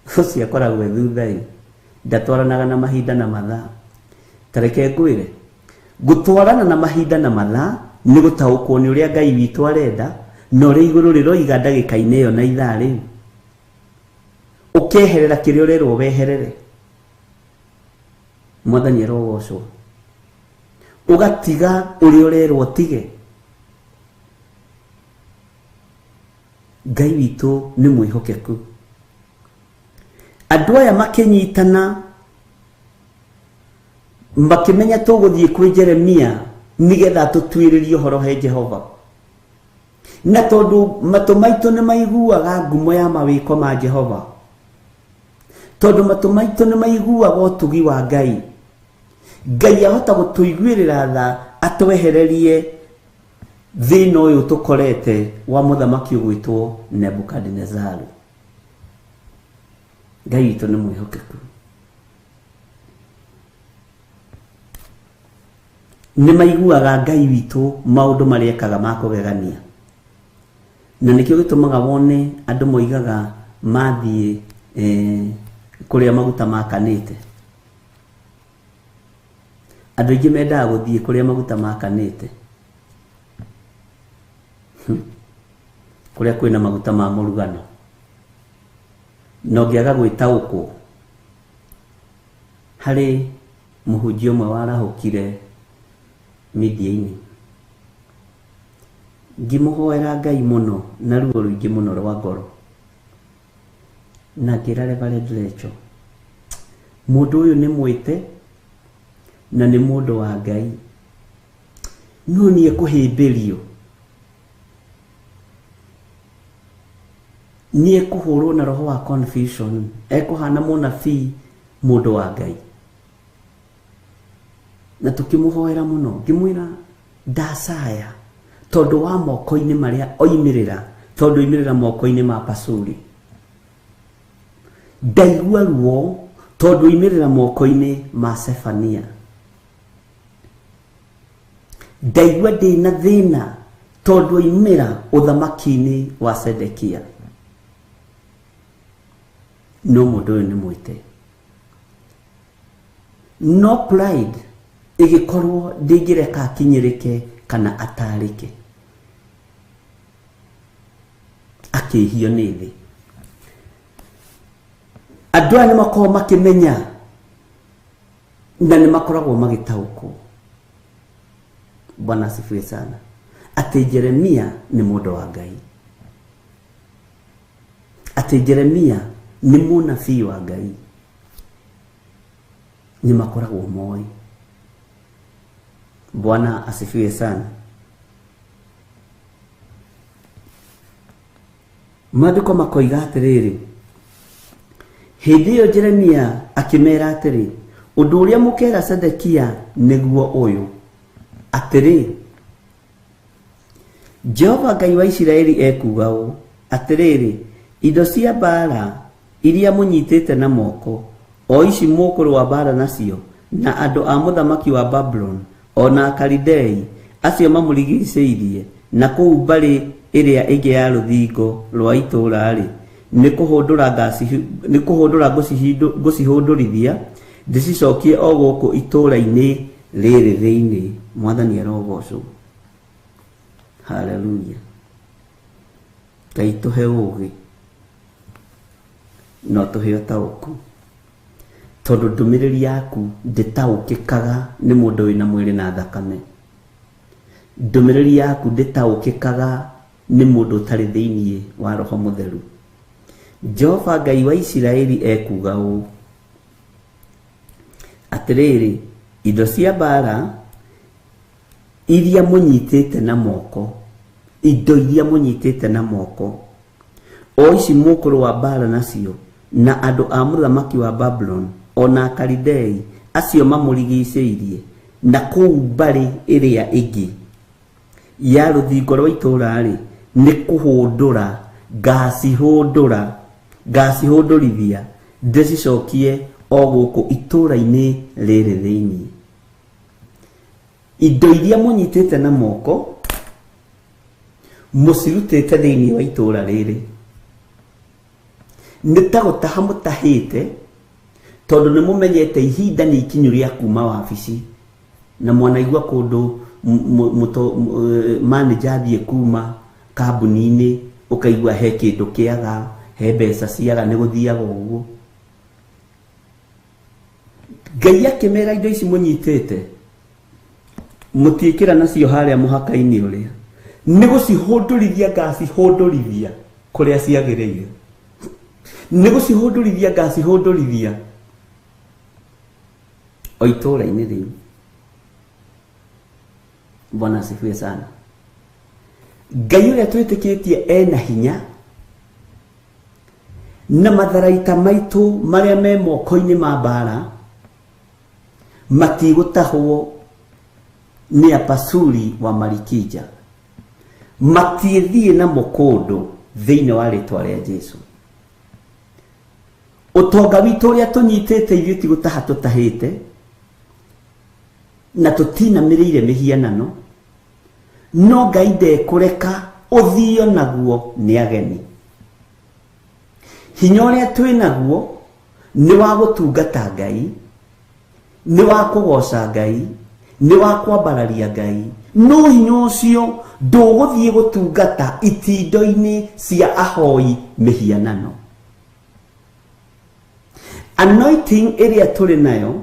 Ũcio akoragwo e thutha ĩ, ndatwaranaga na mahinda na mathaa. Ta reke ngwĩre, gũtwarana na mahinda na mathaa nĩ gũtaũkwo nĩ ũrĩa Ngai witũ arenda na ũrĩa igũrũ rĩroiga ndagĩka-inĩ ĩyo na ithaa rĩu. Ũkeherera kĩrĩa ũrerwo weherere. Mwathani arogocwo. Ũgatiga ũrĩa ũrerwo ũtige. Ngai witũ nĩ mwĩhokeku. Andũ aya makĩnyitana makĩmenya tũgũthiĩ kwĩ Jeremia nĩgetha tũtuĩrĩrie ũhoro he Jehova. Na tondũ matũ maitũ nĩ maiguaga ngumo ya mawĩko ma Jehova, tondũ matũ maitũ nĩ maiguaga ũtugi wa Ngai, Ngai ahota gũtũiguĩrĩra tha atwehererie thĩna ũyũ tũkorete wa mũthamaki ũgwĩtwo Nebukadinezaru. Ngai witũ nĩ mwĩhokeku. Nĩ maiguaga Ngai witũ maũndũ marĩa ekaga ma kũgegania. Na nĩkĩo gĩtũmaga wone andũ moigaga mathiĩ kũrĩa maguta makanĩte. Andũ aingĩ mendaga gũthiĩ kũrĩa maguta makanĩte. Kũrĩa kwĩna maguta ma mũrugano na ũngĩaga gwĩtaũkwo. Harĩ mũhunjia ũmwe warahũkire media-inĩ, ngĩmũhoera Ngai mũno na ruo rũingĩ mũno rwa ngoro, na ngĩra Reverend Rachel, mũndũ ũyũ nĩ mwĩte na nĩ mũndũ wa Ngai, no nĩ ekũhĩmbĩrio, nĩ ekũhũrwo na roho wa confusion, ekũhana mũnabii mũndũ wa Ngai. Na tũkĩmũhoera mũno, ngĩmwĩra ndacaya tondũ wa moko-inĩ marĩa oimĩrĩra, tondũ oimĩrĩra moko-inĩ ma Pasuri. Ndaigua ruo tondũ oimĩrĩra moko-inĩ ma Sefania. Ndaigua ndĩna thĩna tondũ oimĩra ũthamaki-inĩ wa Sedekia. No mũndũ ũyũ nĩ mwĩte. No pride ĩgĩkorwo ndĩngĩreka akinyĩrĩke kana atarĩke, akĩhio nĩ thĩ. Andũ aya nĩ makoragwo makĩmenya na nĩ makoragwo magĩtaũkwo. Bwana asifiwe sana. Atĩ Jeremia nĩ mũndũ wa Ngai, atĩ Jeremia nĩ mũnabii wa Ngai, nĩ makoragwo moĩ. Bwana asifiwe sana. Maandĩko makoiga atĩrĩrĩ, hĩndĩ ĩyo Jeremia akĩmera atĩrĩ, ũndũ ũrĩa mũkera Sedekia nĩguo ũyũ, atĩrĩ, Jehova Ngai wa Isiraeli ekuuga ũũ, atĩrĩrĩ, indo cia mbaara iria mũnyitĩte na moko, o ici mũkũrũa mbaara nacio na andũ a mũthamaki wa Babuloni, o na Akalidei acio mamũrigicĩirie, na kũu mbarĩ ĩrĩa ĩngĩ ya rũthingo rwa itũũra-rĩ, nĩ kũhũndũra ngũcihũndũrithia ndĩcicokie o gũkũ itũũra-inĩ rĩrĩ thĩinĩ. Mwathani arogocwo. Haleluya. Ngai tũhe ũũgĩ no tũhe ũtaũku, tondũ ndũmĩrĩri yaku ndĩtaũkĩkaga nĩ mũndũ wĩna mwĩrĩ na thakame. Ndũmĩrĩri yaku ndĩtaũkĩkaga nĩ mũndũ ũtarĩ thĩinĩ wa Roho Mũtheru. Jehova Ngai wa Isiraeli ekuuga ũũ, atĩrĩrĩ, indo cia mbaara iria mũnyitĩte na moko, indo iria mũnyitĩte na moko, o ici mũkũrũa mbaara nacio na andũ a mũthamaki wa Babuloni, o na Akalidei acio mamũrigicĩirie, na kũu mbarĩ ĩrĩa ĩngĩ ya rũthingo rwa itũũra-rĩ, nĩ kũhũndũra ngacihũndũra, ngacihũndũrithia ndĩcicokie o gũkũ itũũra-inĩ rĩrĩ thĩinĩ. Indo iria mũnyitĩte na moko mũcirutĩte thĩinĩ wa itũũra rĩrĩ, nĩ ta gũtaha mũtahĩte, tondũ nĩ mũmenyete ihinda nĩ ikinyu rĩa kuma wabici, na mwanaigua kũndũ manager athiĩ kuma kambuni-inĩ, ũkaigua he kĩndũ kĩaga, he mbeca ciaga, nĩ gũthiaga ũguo. Ngai akĩmera indo ici mũnyitĩte mũtiĩkĩra nacio harĩa mũhaka-inĩ ũrĩa, nĩ gũcihũndũrithia ngacihũndũrithia kũrĩa ciagĩrĩire, nĩ gũcihũndũrithia ngacihũndũrithia o itũũra-inĩ rĩu. Bwana asifiwe sana. Ngai ũrĩa twĩtĩkĩtie ena hinya, na matharaita maitũ marĩa me moko-inĩ ma mbaara matigũtahwo nĩ Apasuri wa Malikija, matiĩthiĩ namo kũndũ thĩinĩ wa rĩtwa rĩa Jesu. Ũtonga witũ ũrĩa tũnyitĩte ithuĩ ti gũtaha tũtahĩte, na tũtinamĩrĩire mĩhianano, no Ngai ndekũreka ũthio naguo nĩ ageni. Hinya ũrĩa twĩ naguo nĩ wa gũtungata Ngai, nĩ wa kũgoca Ngai, nĩ wa kwambararia Ngai. No hinya ũcio ndũgũthiĩ gũtungata itindo-inĩ cia ahoi mĩhianano. Anointing ĩrĩa tũrĩ nayo,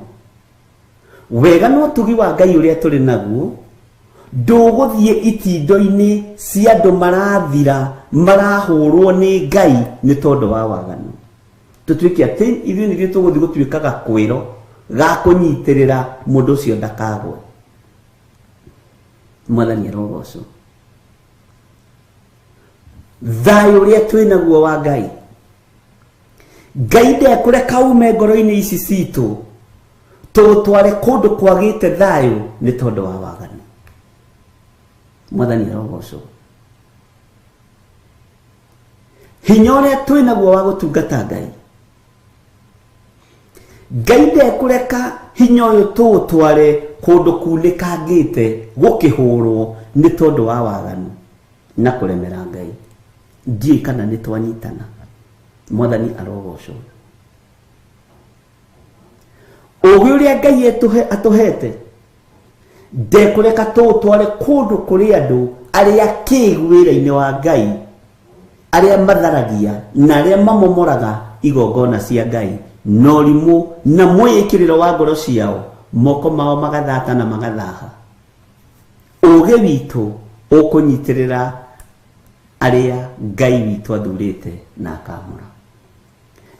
wega na ũtugi wa Ngai ũrĩa tũrĩ naguo, ndũgũthiĩ itindo-inĩ cia andũ marathira marahũrwo nĩ Ngai nĩ tondũ wa waganu. Tũtuĩke atĩ ithuĩ nĩthuĩ tũgũthiĩ gũtuĩka gakwĩro ga kũnyitĩrĩra mũndũ ũcio ndakagwe. Mwathani arogocwo. Thayũ ũrĩa twĩ naguo wa Ngai, Ngai ndekũreka ume ngoro-inĩ ici citũ tũtware kũndũ kwagĩte thayũ nĩ tondũ wa waganu. Mwathani arogocwo. Hinya ũrĩa twĩ naguo wa gũtungata Ngai, Ngai ndekũreka hinya ũyũ tũũtware kũndũ kunĩkangĩte gũkĩhũrwo nĩ tondũ wa waganu na kũremera Ngai. Ndiũĩ kana nĩ twanyitana. Mwathani arogocwo. Ũgĩ ũrĩa Ngai atũhete ndekũreka tũũtware kũndũ kũrĩ andũ arĩa kĩgu wĩra-inĩ wa Ngai, arĩa matharagia na arĩa mamomoraga igongona cia Ngai na ũrimũ na mwĩĩkĩrĩro wa ngoro ciao, moko mao magathata na magathaha. Ũgĩ witũ ũkũnyitĩrĩra arĩa Ngai witũ athurĩte na akamũra.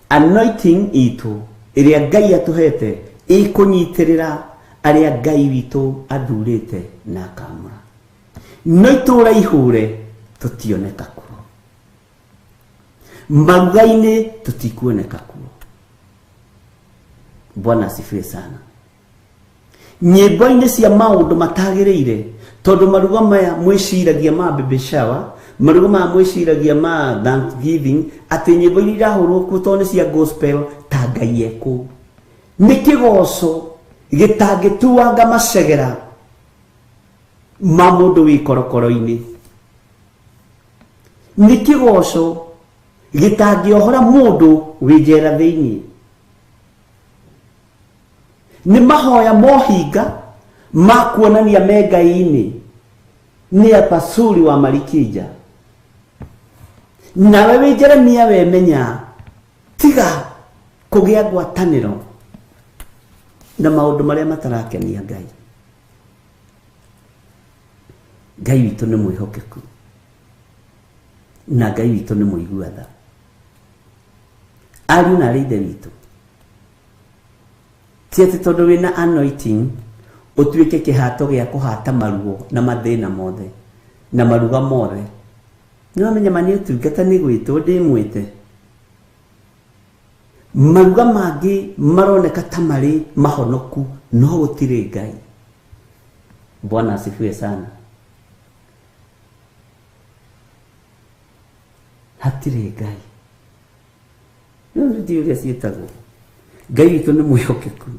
Anointing itũ ĩrĩa Ngai atũhete ĩkũnyitĩrĩra arĩa Ngai witũ athurĩte na akamũra. No itũũra ihũre tũtioneka kuo, maruga-inĩ tũtikuoneka kuo. Bwana asifiwe sana. Nyĩmbo-inĩ cia maũndũ matagĩrĩire, tondũ maruga maya mwĩciragia ma baby shower, maruga maya mwĩciragia ma Thanksgiving, atĩ nyĩmbo iria irahũrwo kuo tondũ nĩ cia gospel ta Ngai ekũu. Nĩ kĩgoco gĩtangĩtuanga macegera ma mũndũ wĩ korokoro-inĩ. Nĩ kĩgoco gĩtangĩohora mũndũ wĩ njera thĩinĩ. Nĩ mahoya mohinga ma kuonania me Ngai-inĩ nĩ apasuri wa Marikija. Nawe wĩ Jeremia wemenya, tiga kũgĩa ngwatanĩro na maũndũ marĩa matarakenia Ngai. Ngai witũ nĩ mwĩhokeku na Ngai witũ nĩ mũigua tha. Ariũ na arĩ ithe witũ, ti atĩ tondũ wĩna anointing ũtuĩke kĩhato gĩa kũhata maruo na mathĩna mothe na maruga mothe. Nĩ wamenya ma nĩ ũtungata nĩ gwĩtwo ndĩmwĩte. Maruga mangĩ maroneka ta marĩ mahonoku no gũtirĩ Ngai. Bwana asifiwe sana. Hatirĩ Ngai. No ndiũĩ ũrĩa ciĩtagwo. Ngai witũ nĩ mwĩhokeku.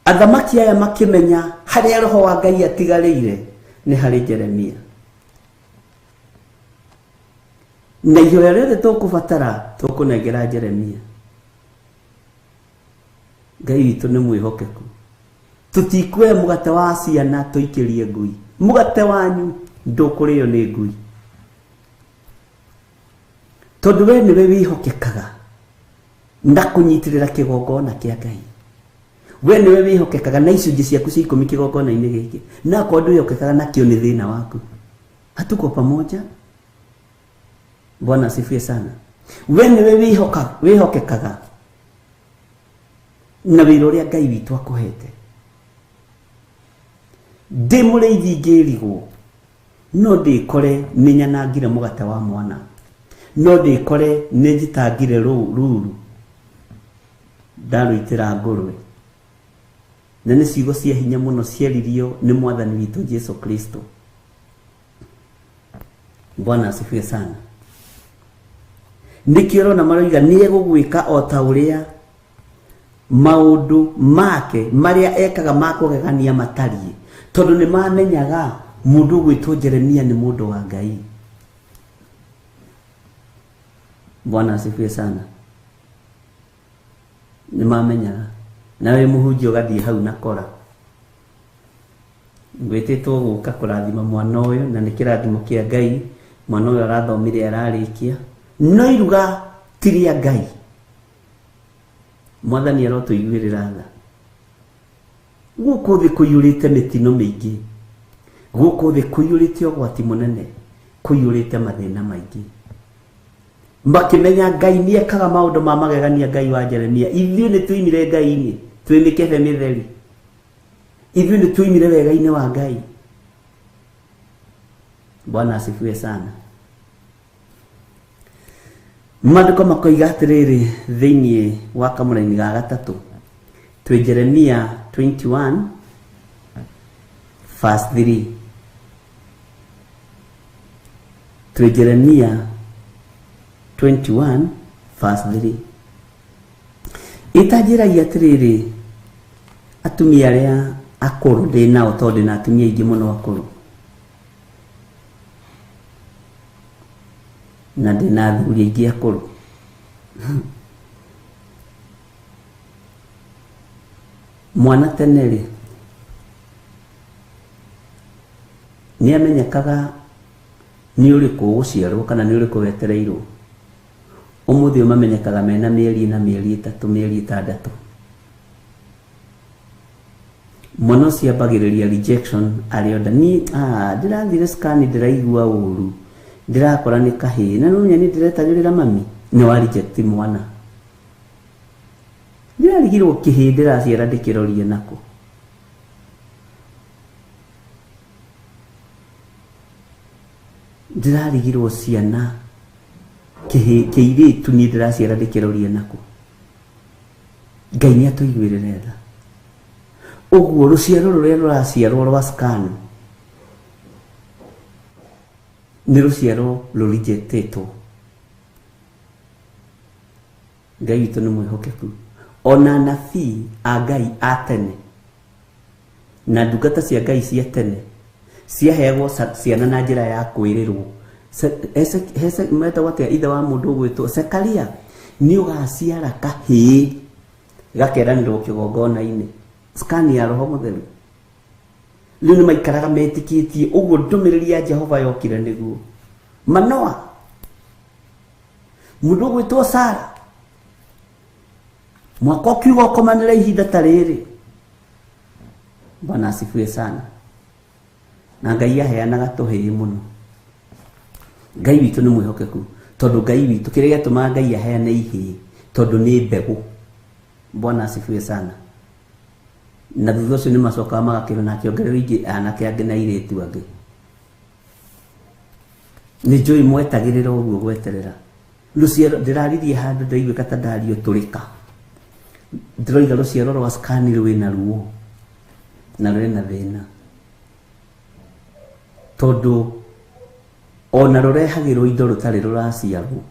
Athamaki aya makĩmenya harĩa roho wa Ngai atigarĩire nĩ harĩ Jeremia. Na ihoya rĩothe tũkũbatara tũkũnengera Jeremia. Ngai witũ nĩ mwĩhokeku. Tũtikuoya mũgate wa ciana tũikĩrie ngui. Mũgate wanyu ndũkũrĩo nĩ ngui. Tondũ we nĩwe wĩhokekaga na kũnyitĩrĩra kĩgongona kĩa Ngai. We nĩwe wĩhokekaga na icunjĩ ciaku cia ikũmi kĩgongona-inĩ gĩkĩ. Na akorwo ndwĩhokekaga nakĩo nĩ thĩna waku. Hatuko pamoja. Bwana asifiwe sana. We nĩwe wĩhokekaga na wĩra ũrĩa Ngai witũ akũhete. Ndĩ mũrĩithi ngĩrigwo, no ndĩkore nĩnyanangire mũgate wa mwana, no ndĩkore nĩnjitangire ruru ndarũitĩra ngũrwe. Na nĩ ciugo cia hinya mũno ciaririo nĩ Mwathani witũ Jesu Kristo. Bwana asifiwe sana. Nĩkĩo ũrona maroiga nĩ egũgwĩka o ta ũrĩa maũndũ make marĩa ekaga ma kũgegania matariĩ, tondũ nĩ mamenyaga mũndũ ũgwĩtwo Jeremia nĩ mũndũ wa Ngai. Bwana asifiwe sana. Nĩ mamenyaga. Nawe mũhunjia ũgathiĩ hau na kora. Ngwĩtĩtwo gũka kũrathima mwana ũyũ na nĩ kĩrathimo kĩa Ngai. Mwana ũyũ arathomire ararĩkia, no iruga ti rĩa Ngai. Mwathani arotũiguĩrĩra tha. Gũkũ thĩ kũiyũrĩte mĩtino mĩingĩ, gũkũ thĩ kũiyũrĩte ũgwati mũnene, kũiyũrĩte mathĩna maingĩ. Makĩmenya Ngai nĩ ekaga maũndũ ma magegania. Ngai wa Jeremia, ithuĩ nĩ tũimire Ngai-inĩ, twĩ mĩkebe mĩtheri. Ithuĩ nĩ tũimire wega-inĩ wa Ngai. Bwana asifiwe sana. Maandĩko makoiga atĩrĩrĩ thĩinĩ wa kamũraini ga gatatũ, twĩ Jeremia 21 verse 3, twĩ Jeremia 21 verse 3, ĩtanjĩragia atĩrĩrĩ, atumia arĩa akũrũ ndĩ nao, tondũ ndĩ na atumia aingĩ mũno akũrũ na ndĩ na athuri aingĩ akũrũ. Mwana tene rĩ, nĩ amenyekaga nĩ ũrĩkũ ũgũciarwo kana nĩ ũrĩkũ wetereirwo. Ũmũthĩ ũyũ mamenyekaga mena mĩeri 4, mĩeri 3, mĩeri 6. Mwana ũcio ambagĩrĩria rejection arĩ o nda. Niĩ ndĩrathire scan, ndĩraigua ũru, ndĩrakora nĩ kahĩĩ, na no niĩ ndĩretagĩrĩra mami. Nĩ wa reject mwana. Ndĩrarigirwo kĩhĩĩ ndĩraciara ndĩkĩrorie nako. Ndĩrarigirwo ciana kĩhĩĩ kĩirĩtu niĩ ndĩraciara ndĩkĩrorie nako. Ngai nĩ atũiguĩrĩre tha. Ũguo rũciaro rũrĩa rũraciarwo rwa scan nĩ rũciaro rũrejectĩtwo. Ngai witũ nĩ mwĩhokeku. Ona anabii a Ngai a tene na ndungata cia Ngai cia tene ciaheagwo ciana na njĩra ya kwĩrĩrwo. Metagwo atĩa ithe wa mũndũ ũgwĩtwo Zekaria, nĩ ũgaciara kahĩĩ, gakeranĩrwo kĩgongona-inĩ. Scan ya Roho Mũtheru. Rĩu nĩ maikaraga metĩkĩtie ũguo ndũmĩrĩri ya Jehova yokire nĩguo. Manoa, mũndũ ũgwĩtwo Sara, mwaka ũkiuga ũkomanĩre ihinda ta rĩrĩ. Bwana asifiwe sana. Na Ngai aheanaga tũhĩĩ mũno. Ngai witũ nĩ mwĩhokeku, tondũ Ngai witũ, kĩrĩa gĩatũmaga Ngai aheane ihĩĩ, tondũ nĩ mbegũ. Bwana asifiwe sana. Na thutha ũcio nĩ macokaga magakĩrwo na akĩongererwo ingĩ anake angĩ na airĩtu angĩ. Nĩ njũĩ mwetagĩrĩra ũguo gweterera rũciaro. Ndĩraririe handũ ndĩraiguĩka ta ndario tũrĩka, ndĩroiga rũciaro rwa scan rwĩna ruo na rwĩna thĩna, tondũ ona rũrehagĩrwo indo rũtarĩ rũraciarwo.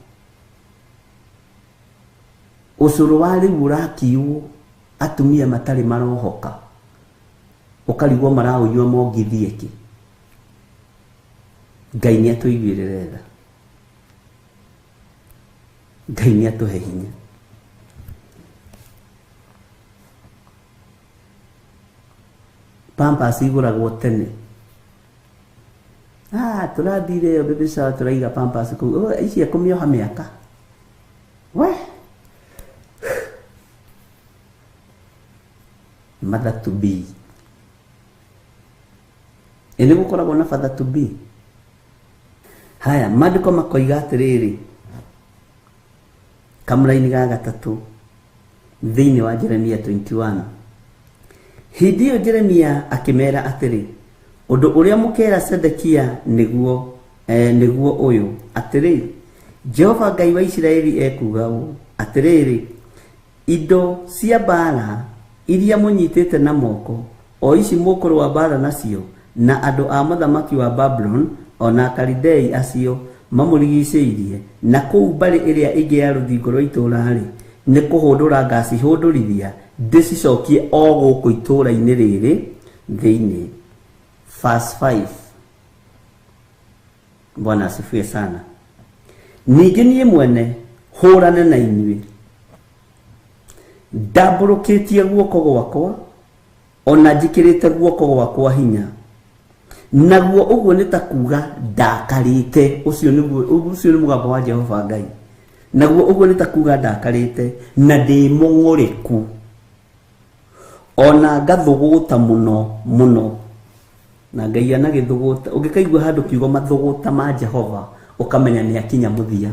Ũcũrũ wa rĩu ũrakiywo atumia matarĩ marohoka, ũkarigwo maraũnyua mongithie kĩ. Ngai nĩ atũiguĩrĩre tha. Ngai nĩ atũhe hinya. Pampers igũragwo tene. Tũrathire ĩyo baby shower, tũraiga pampers kũu. Oh, ici ekũmĩoha mĩaka we. Mother to be, ĩ nĩ gũkoragwo na father to be. Haya, maandĩko makoiga atĩrĩrĩ, kamũraini ga gatatũ thĩinĩ wa Jeremia 21, hĩndĩ ĩyo Jeremia akĩmera atĩrĩ, ũndũ ũrĩa mũkera Sedekia nĩguo ũyũ, atĩrĩ, Jehova Ngai wa Isiraeli ekuuga ũũ, atĩrĩrĩ, indo cia mbaara iria mũnyitĩte na moko, o ici mũkũrũa mbaara nacio na andũ a mũthamaki wa Babuloni o na Akalidei acio mamũrigicĩirie na kũu mbarĩ ĩrĩa ĩngĩ ya rũthingo rwa itũũra-rĩ, nĩ kũhũndũra ngacihũndũrithia ndĩcicokie o gũkũ itũũra-inĩ rĩrĩ thĩinĩ. Verse 5. Bwana asifiwe sana. Ningĩ niĩ mwene hũrane na inyuĩ ndambũrũkĩtie guoko gwakwa, ona njĩkĩrĩte guoko gwakwa hinya. Naguo ũguo nĩ ta kuga ndakarĩte, ũcio nĩguo ũcio nĩ mũgambo wa Jehova Ngai. Naguo ũguo nĩ ta kuga ndakarĩte na ndĩ mũng'ũrĩku, ona ngathũgũta mũno mũno. Na Ngai anagĩthũgũta, ũngĩkaigua handũ kiugo mathũgũta ma Jehova ũkamenya nĩ akinya mũthia.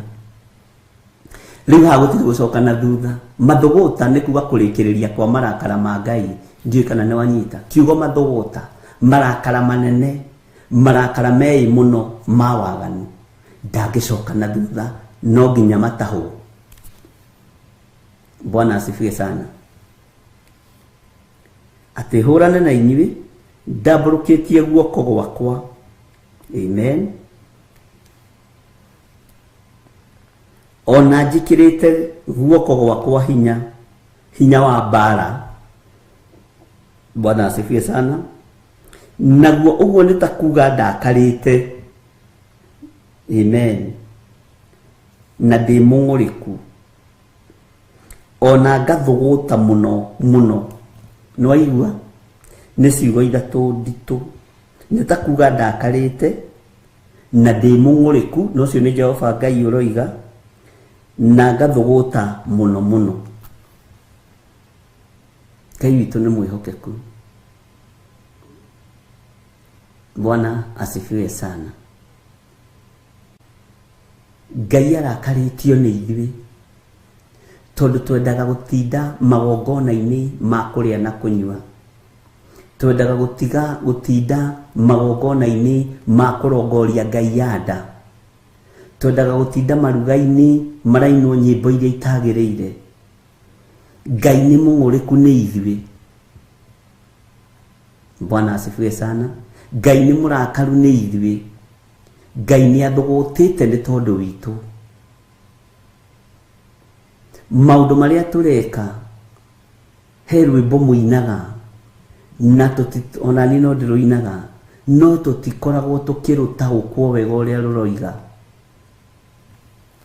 Rĩu haha gũtirĩ gũcoka na thutha. Mathũgũta nĩ kuga kũrĩkĩrĩria kwa marakara ma Ngai. Ndiũĩ kana nĩ wanyita kiugo mathũgũta, marakara manene, marakara meĩ mũno ma waganu, ndangĩcoka na thutha, no nginya matahwo. Bwana asifiwe sana. Atĩ hũrane na inyuĩ ndambũrũkĩtie guoko gwakwa. Amen. Ona njĩkĩrĩte guoko gwakwa hinya, hinya wa mbara. Bwana asifiwe sana. Naguo ũguo nĩ ta kuga ndakarĩte. Amen. Na ndĩ mũng'ũrĩku, ona ngathũgũta mũno mũno. Nĩ waigua? Nĩ ciugo ithatũ nditũ. Nĩ ta kuga ndakarĩte na ndĩ mũng'ũrĩku, na ũcio nĩ Jehova Ngai ũroiga, na ngathũgũta mũno mũno. Ngai witũ nĩ mwĩhokeku. Bwana asifiwe sana. Ngai arakarĩtio nĩ ithuĩ tondũ twendaga gũtinda magongona-inĩ ma kũrĩa na kũnyua, twendaga gũtiga gũtinda magongona-inĩ ma kũrongoria Ngai ya nda, twendaga gũtinda maruga-inĩ marainwo nyĩmbo iria itagĩrĩire. Ngai nĩ mũng'ũrĩku nĩ ithuĩ. Bwana asifiwe sana. Ngai nĩ mũrakaru nĩ ithuĩ. Ngai nĩ athũgũtĩte nĩ tondũ witũ. Maũndũ marĩa tũreka, he rwĩmbo mũinaga na ona niĩ no ndĩrũinaga, no tũtikoragwo tũkĩrũtaũkwo wega ũrĩa rũroiga.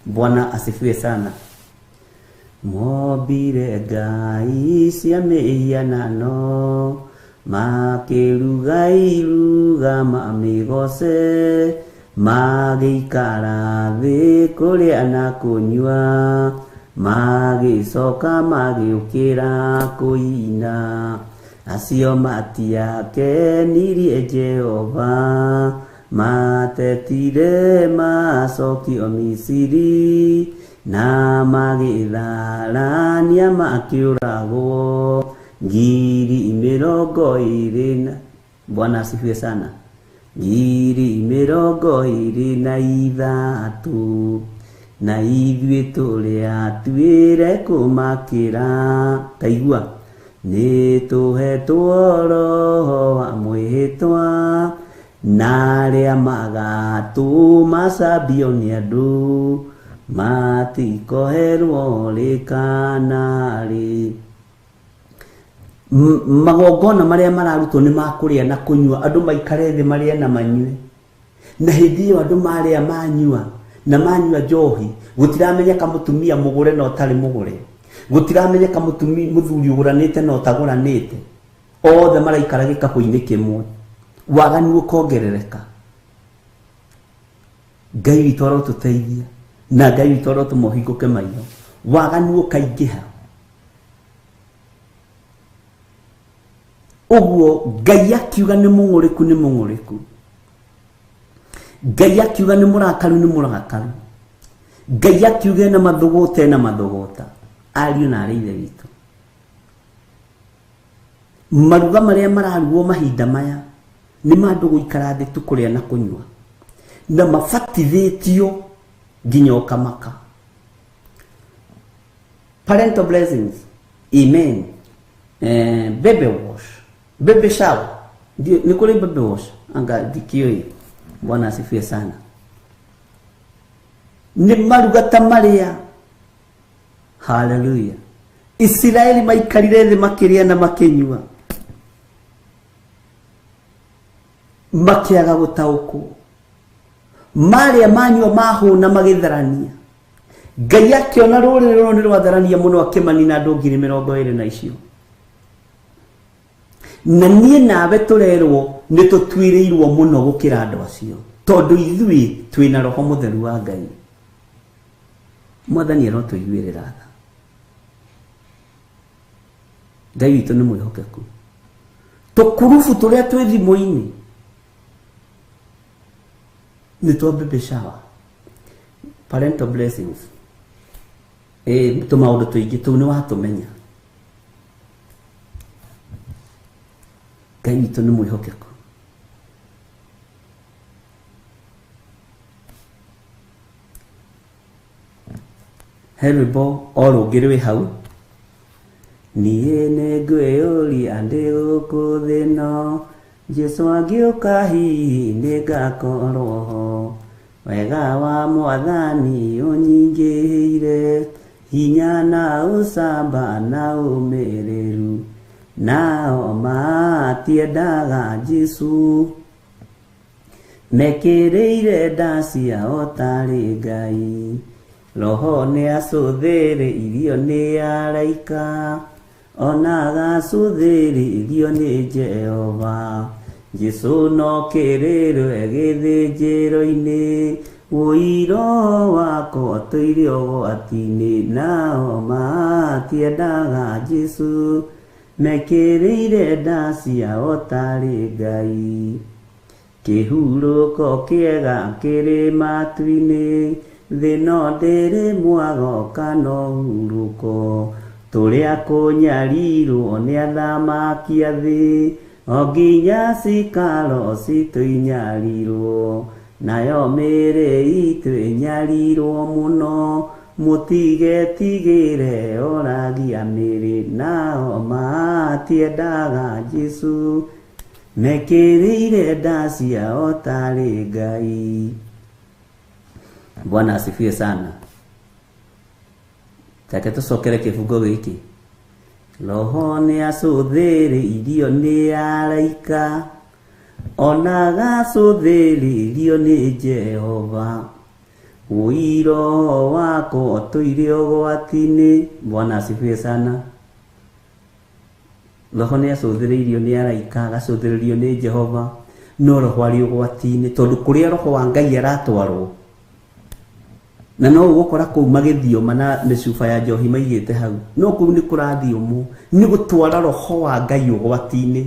Bwana asifiwe sana. Mombire Ngai cia mĩhianano, makĩruga iruga mamĩgoce, magĩikara thĩ kũrĩa na kũnyua, magĩcoka magĩũkĩra kũina. Acio matiakenirie Jehova, matetire macokio Misiri, na magĩtharania makĩũragwo 20,000 na. Bwana asifiwe sana. 20,023 na ithuĩ tũrĩ atuĩre kũmakĩra. Taigua, nĩ tũhetwo roho wa mwĩhĩtwa, na arĩa magatũma cambio nĩ andũ matikoherwo rĩ kana rĩ. Magongona marĩa mararutwo nĩ ma kũrĩa na kũnyua, andũ maikare thĩ marĩe na manyue. Na hĩndĩ ĩyo andũ marĩa manyua na manyua njohi, gũtiramenyeka mũtumia mũgũre na ũtarĩ mũgũre, gũtiramenyeka mũthuri ũgũranĩte na ũtagũranĩte, othe maraikara gĩkabũ-inĩ kĩmwe. Waganu ũkongerereka. Ngai witũ arotũteithia na Ngai witũ arotũma ũhingũke maitho. Waganu ũkaingĩha. Ũguo Ngai akiuga nĩ mũng'ũrĩku nĩ mũng'ũrĩku, Ngai akiuga nĩ mũrakaru nĩ mũrakaru, Ngai akiuga ena mathũgũta ena mathũgũta. Ariũ na arĩ ithe witũ, maruga marĩa mararugwo mahinda maya nĩ ma andũ gũikara thĩ tu kũrĩa na kũnyua, na mabatithĩtio nginya ũkamaka. Parental blessings. Amen. Baby wash, baby shower. Ndio ni kule baby wash anga ndikio. Bwana asifiwe sana. Ni maruga ta maria. Hallelujah. Isiraeli maikarire thĩ makĩrĩa na makĩnyua, makĩaga gũtaũkwo, marĩa manyua mahũna magĩtharania. Ngai akĩona rũrĩrĩ rũrũ nĩ rwatharania mũno, akĩmanina andũ 20,000 na icio. Na niĩ nawe tũrerwo nĩ tũtuĩrĩirwo mũno gũkĩra andũ acio, tondũ ithuĩ twĩna roho mũtheru wa Ngai. Mwathani arotũiguĩrĩra tha. Ngai witũ nĩ mwĩhokeku. Tũkurubu tũrĩa twĩ thimũ-inĩ nĩ twa baby shower, parental blessings, tũmaũndũ tũingĩ tũu nĩ watũmenya. Ngai witũ nĩ mwĩhokeku. He rwĩmbo o rũngĩ rwĩ hau. Niĩ nĩngwĩyũria ndĩ gũkũ thĩ ĩno, Jesũ angĩũka hihi nĩngakorwo ho. Wega wa Mwathani ũnyingĩhĩire, hinya na ũcamba na ũmĩrĩru, nao matiendaga Jesũ, mekĩrĩire nda ciao tarĩ Ngai. Roho nĩacũthĩrĩirio nĩ araika, ona agacũthĩrĩrio nĩ Jehova. Jesũ no kĩrĩrwe gĩthĩnjĩro-inĩ, ũiro wakwa tũire ũgwati-inĩ, nao matiendaga Jesũ, mekĩrĩire nda ciao tarĩ Ngai. Kĩhurũko kĩega kĩrĩ matu-inĩ, thĩ no ndĩrĩ mwago kana ũhurũko. Tũrĩa kũnyarirwo nĩ athamaki a thĩ, o nginya cikaro citũ inyarirwo, nayo mĩĩrĩ itũ ĩnyarirwo mũno. Mũtigetigĩre oragia mĩĩrĩ, nao matiendaga Jesũ, mekĩrĩire nda ciao tarĩ Ngai. Bwana asifiwe sana. Take tũcokere kĩbungo gĩkĩ. Roho nĩacũthĩrĩirio nĩ araika, ona agacũthĩrĩrio nĩ Jehova. Ũiro wakwa ũtũire ũgwati-inĩ. Bwana asifiwe sana. Roho nĩacũthĩrĩirio nĩ araika, agacũthĩrĩrio nĩ Jehova, no roho arĩ ũgwati-inĩ, tondũ kũrĩa roho wa Ngai aratwarwo, na no ũgũkora kũu magĩthioma na mĩcuba ya njohi maigĩte hau, no kũu nĩ kũrathiomwo, nĩ gũtwara roho wa Ngai ũgwati-inĩ,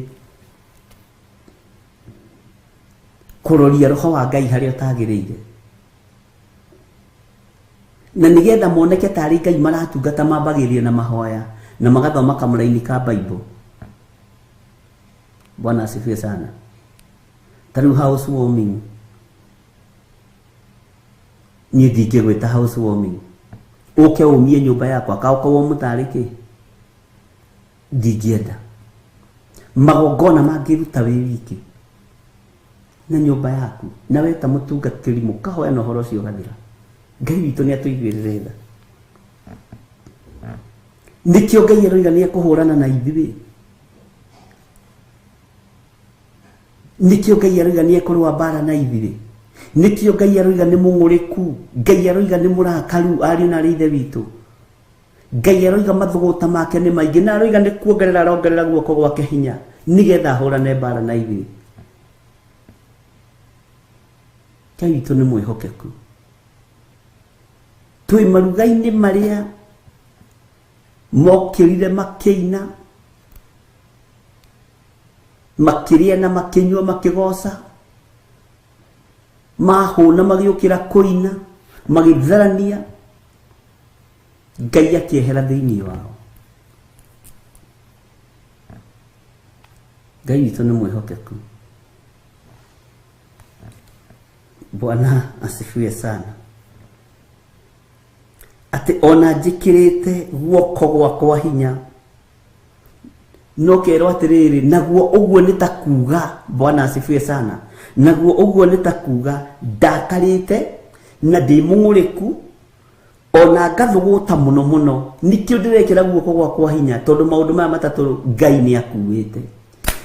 kũroria roho wa Ngai harĩa ũtagĩrĩire. Na nĩgetha moneke tarĩ Ngai maratungata, mambagĩrĩria na mahoya na magathoma kamũraini ka Bible. Bwana asifiwe sana. Ta rĩu house warming, niĩ ndingĩgwĩta house warming, ũke ũmie nyũmba yakwa kaũkorwo mũtarĩ kĩ, ndingĩenda. Magongona mangĩruta wĩ wiki na nyũmba yaku, na we ta mũtungatĩri mũkahoya na ũhoro ũcio ũgathira. Ngai witũ nĩ atũiguĩrĩre tha. Nĩkĩo Ngai aroiga nĩ ekũhũrana na ithuĩ. Nĩkĩo Ngai aroiga nĩ ekũrũa mbara na ithuĩ. Nĩkĩo Ngai aroiga nĩ mũng'ũrĩku. Ngai aroiga nĩ mũrakaru, ariũ na arĩ ithe witũ. Ngai aroiga mathũgũta make nĩ maingĩ, na aroiga nĩ kuongerera arongerera guoko gwake hinya nĩgetha ahũrane mbara na ithuĩ. Ngai witũ nĩ mwĩhokeku. Twĩ maruga-inĩ marĩa mokĩrire makĩina, makĩrĩa na makĩnyua makĩgoca, mahũna magĩũkĩra kũina, magĩtharania, Ngai akĩehera thĩinĩ wao. Ngai witũ nĩ mwĩhokeku. Bwana asifiwe sana. Atĩ ona njĩkĩrĩte guoko gwakwa hinya, no kerwo atĩrĩrĩ, naguo ũguo nĩ ta kuga. Bwana asifiwe sana. Naguo ũguo nĩ ta kuga ndakarĩte na ndĩ mũng'ũrĩku, ona ngathũgũta mũno mũno, nĩkĩo ndĩrekĩra guoko gwakwa hinya, tondũ maũndũ maya matatũ Ngai nĩ akuĩte.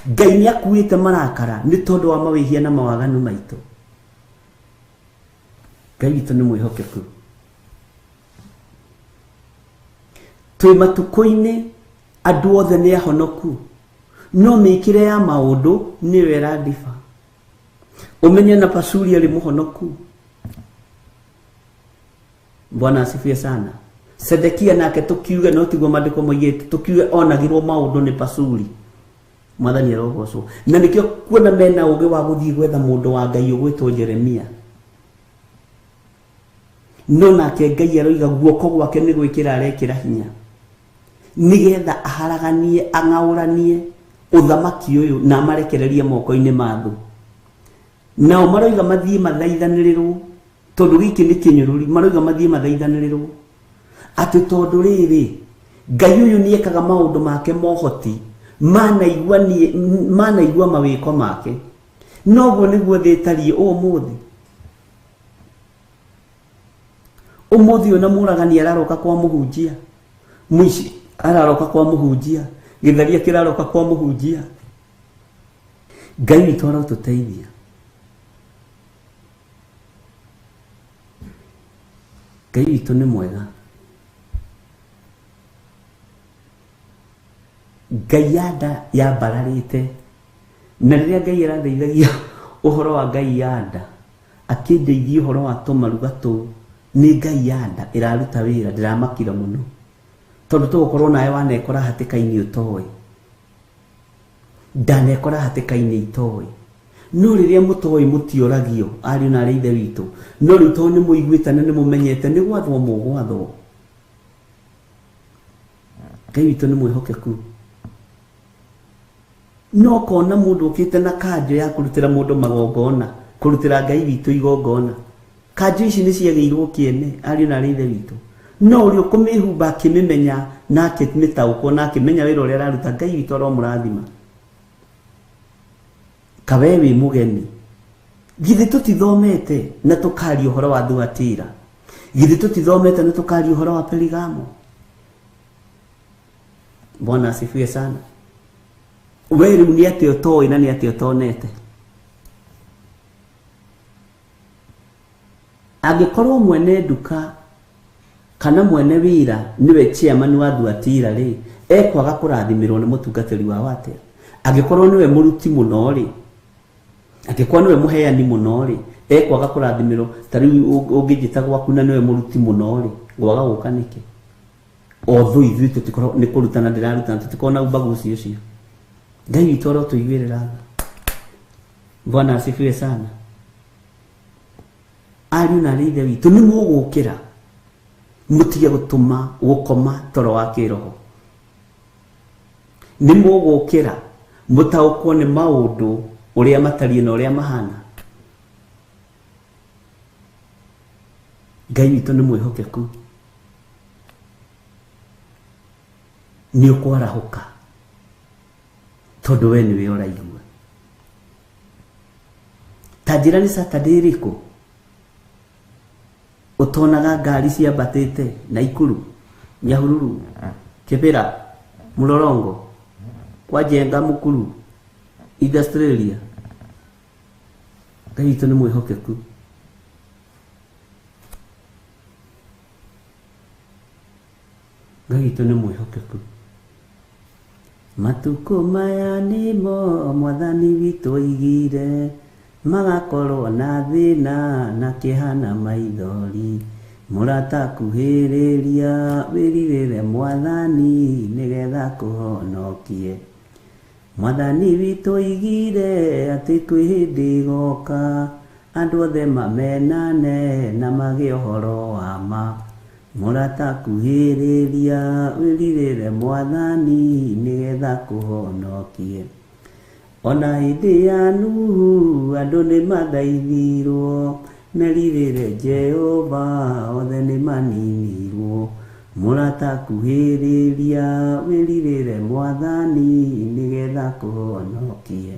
Ngai nĩ akuĩte marakara nĩ tondũ wa mawĩhia na mawaganu maitũ. Ngai witũ nĩ mwĩhokeku. Twĩ matukũ-inĩ andũ othe nĩ ahonoku, No mĩkĩre ya maũndũ nĩyo ĩrandiba. Ũmenye na Pashuri arĩ mũhonoku. Bwana asifiwe sana. Sedekia nake tukiuge no tiguo maandĩko moigĩte, tukiuge onagirwo maũndũ nĩ Pashuri. Mwathani arogocwo. Na nĩkĩo kuona mena ũgĩ wa gũthiĩ gwetha mũndũ wa Ngai ũgwĩtwo Jeremia. No nake Ngai aroiga guoko gwake nĩ gwĩkĩra arekĩra hinya, nĩgetha aharaganie ang'aũranie ũthamaki ũyũ na amarekererie moko-inĩ ma thũ. Nao maroiga mathiĩ mathaithanĩrĩrwo, tondũ gĩkĩ nĩ kĩnyũrũri, maroiga mathiĩ mathaithanĩrĩrwo atĩ tondũ rĩrĩ Ngai ũyũ nĩekaga maũndũ make mohoti, manaigua mawĩko make. Noguo nĩguo thĩ ĩtariĩ ũmũthĩ. Ũmũthĩ ũyũ na mũragani araroka kwa mũhunjia, mũici araroka kwa mũhunjia, gĩtharia kĩraroka kwa mũhunjia. Ngai witũ arotũteithia. Ngai witũ nĩ mwega. Ngai ya nda yambararĩte, na rĩrĩa Ngai arandeithagia ũhoro wa Ngai ya nda, akĩndeithia ũhoro wa tũmaruga tũu, nĩ Ngai ya nda ĩraruta wĩra, ndĩramakira mũno. Tondũ tũgũkorwo nawe wanekora hatĩka-inĩ ũtoĩ. Ndanekora hatĩka-inĩ itoĩ. No rĩrĩa mũtoĩ mũtioragio, ariũ na arĩ ithe witũ. No rĩu tondũ nĩ mũiguĩte na nĩ mũmenyete, nĩ gwathwo mũgwathwo. Ngai witũ nĩ mwĩhokeku. No kona mũndũ ũkĩte na kanjũ ya kũrutĩra mũndũ magongona, kũrutĩra Ngai witũ igongona. Kanjũ ici nĩ ciagĩirwo kĩene, ariũ na arĩ ithe witũ. No ũrĩa ũkũmĩhumba akĩmĩmenya na akĩmĩtaũkwo na akĩmenya wĩra ũrĩa araruta, Ngai witũ aromũrathima. Kawe wĩ mũgeni. Githĩ tũtithomete na tũkaria ũhoro wa Thuatira? Githĩ tũtithomete na tũkaria ũhoro wa Perigamo? Bwana asifiwe sana. We rĩu nĩ atĩa ũtoĩ na nĩ atĩa ũtonete? Angĩkorwo mwene nduka kana mwene wĩra nĩwe chairman wa Thuatira rĩ, ekwaga kũrathimĩrwo nĩ mũtungatĩri wao atĩa? Angĩkorwo nĩwe mũruti mũno rĩ, angĩkorwo nĩwe mũheani mũno rĩ, ekwaga kũrathimĩrwo. Ta rĩu ũngĩnjĩta gwaku na nĩwe mũruti mũno rĩ, ngwaga gũka nĩkĩ? Otho ithuĩ tũtikorwo nĩ kũrutana ndĩrarutana, tũtikorwo na ubaguzi ũcio. Ngai witũ arotũiguĩrĩra tha. Bwana asifiwe sana. Ariũ na arĩ ithe witũ, nĩ mũgũkĩra mũtige gũtũma gũkoma toro wa kĩroho. Nĩ mũgũkĩra mũtaũkwo nĩ maũndũ ũrĩa matariĩ na ũrĩa mahana. Ngai witũ nĩ mwĩhokeku. Nĩ ũkwarahũka tondũ we nĩwe ũraigua. Ta njĩra nĩ Saturday ĩrĩkũ ũtonaga ngari ciambatĩte Naikuru, Nyahururu, Kibera, Mlolongo, kwa Njenga, Mukuru, Industrial. Ngai witũ nĩ mwĩhokeku. Ngai witũ nĩ mwĩhokeku. Matukũ maya nĩmo mwathani witũ oigire, magakorwo na thĩna na kĩeha na maithori. Mũrata kuhĩrĩria wĩrirĩre mwathani nĩgetha kũhonokie. Mwathani witũ oigire atĩ kwĩ hĩndĩ ĩgoka andũ othe mamenane na magĩe ũhoro wa ma. Mũrata kuhĩrĩria wĩrirĩre mwathani nĩgetha kũhonokie. Ona hĩndĩ ya Nuhu andũ nĩmathaithirwo merirĩre Jehova othe nĩmaninirwo. Mũrata kuhĩrĩria wĩrirĩre mwathani nĩgetha kũhonokie.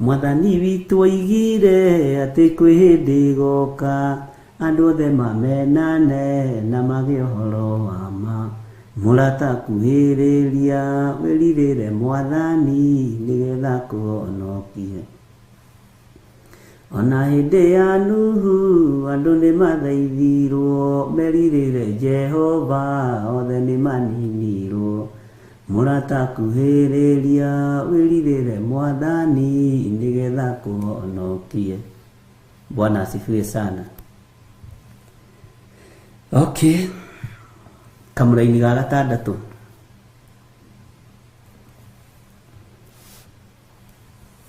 Mwathani witũ oigire atĩ kwĩ hĩndĩ ĩgoka andũ othe mamenane na magĩe ũhoro wa ma. Mũrata kuhĩrĩria wĩrirĩre mwathani nĩgetha kũhonokie. Ona hĩndĩ ya Nuhu andũ nĩmathaithirwo merirĩre Jehova othe nĩmaninirwo. Mũrata kuhĩrĩria wĩrirĩre mwathani nĩgetha kũhonokie. Bwana asifiwe sana. Okay, kamũraini ga gatandatũ.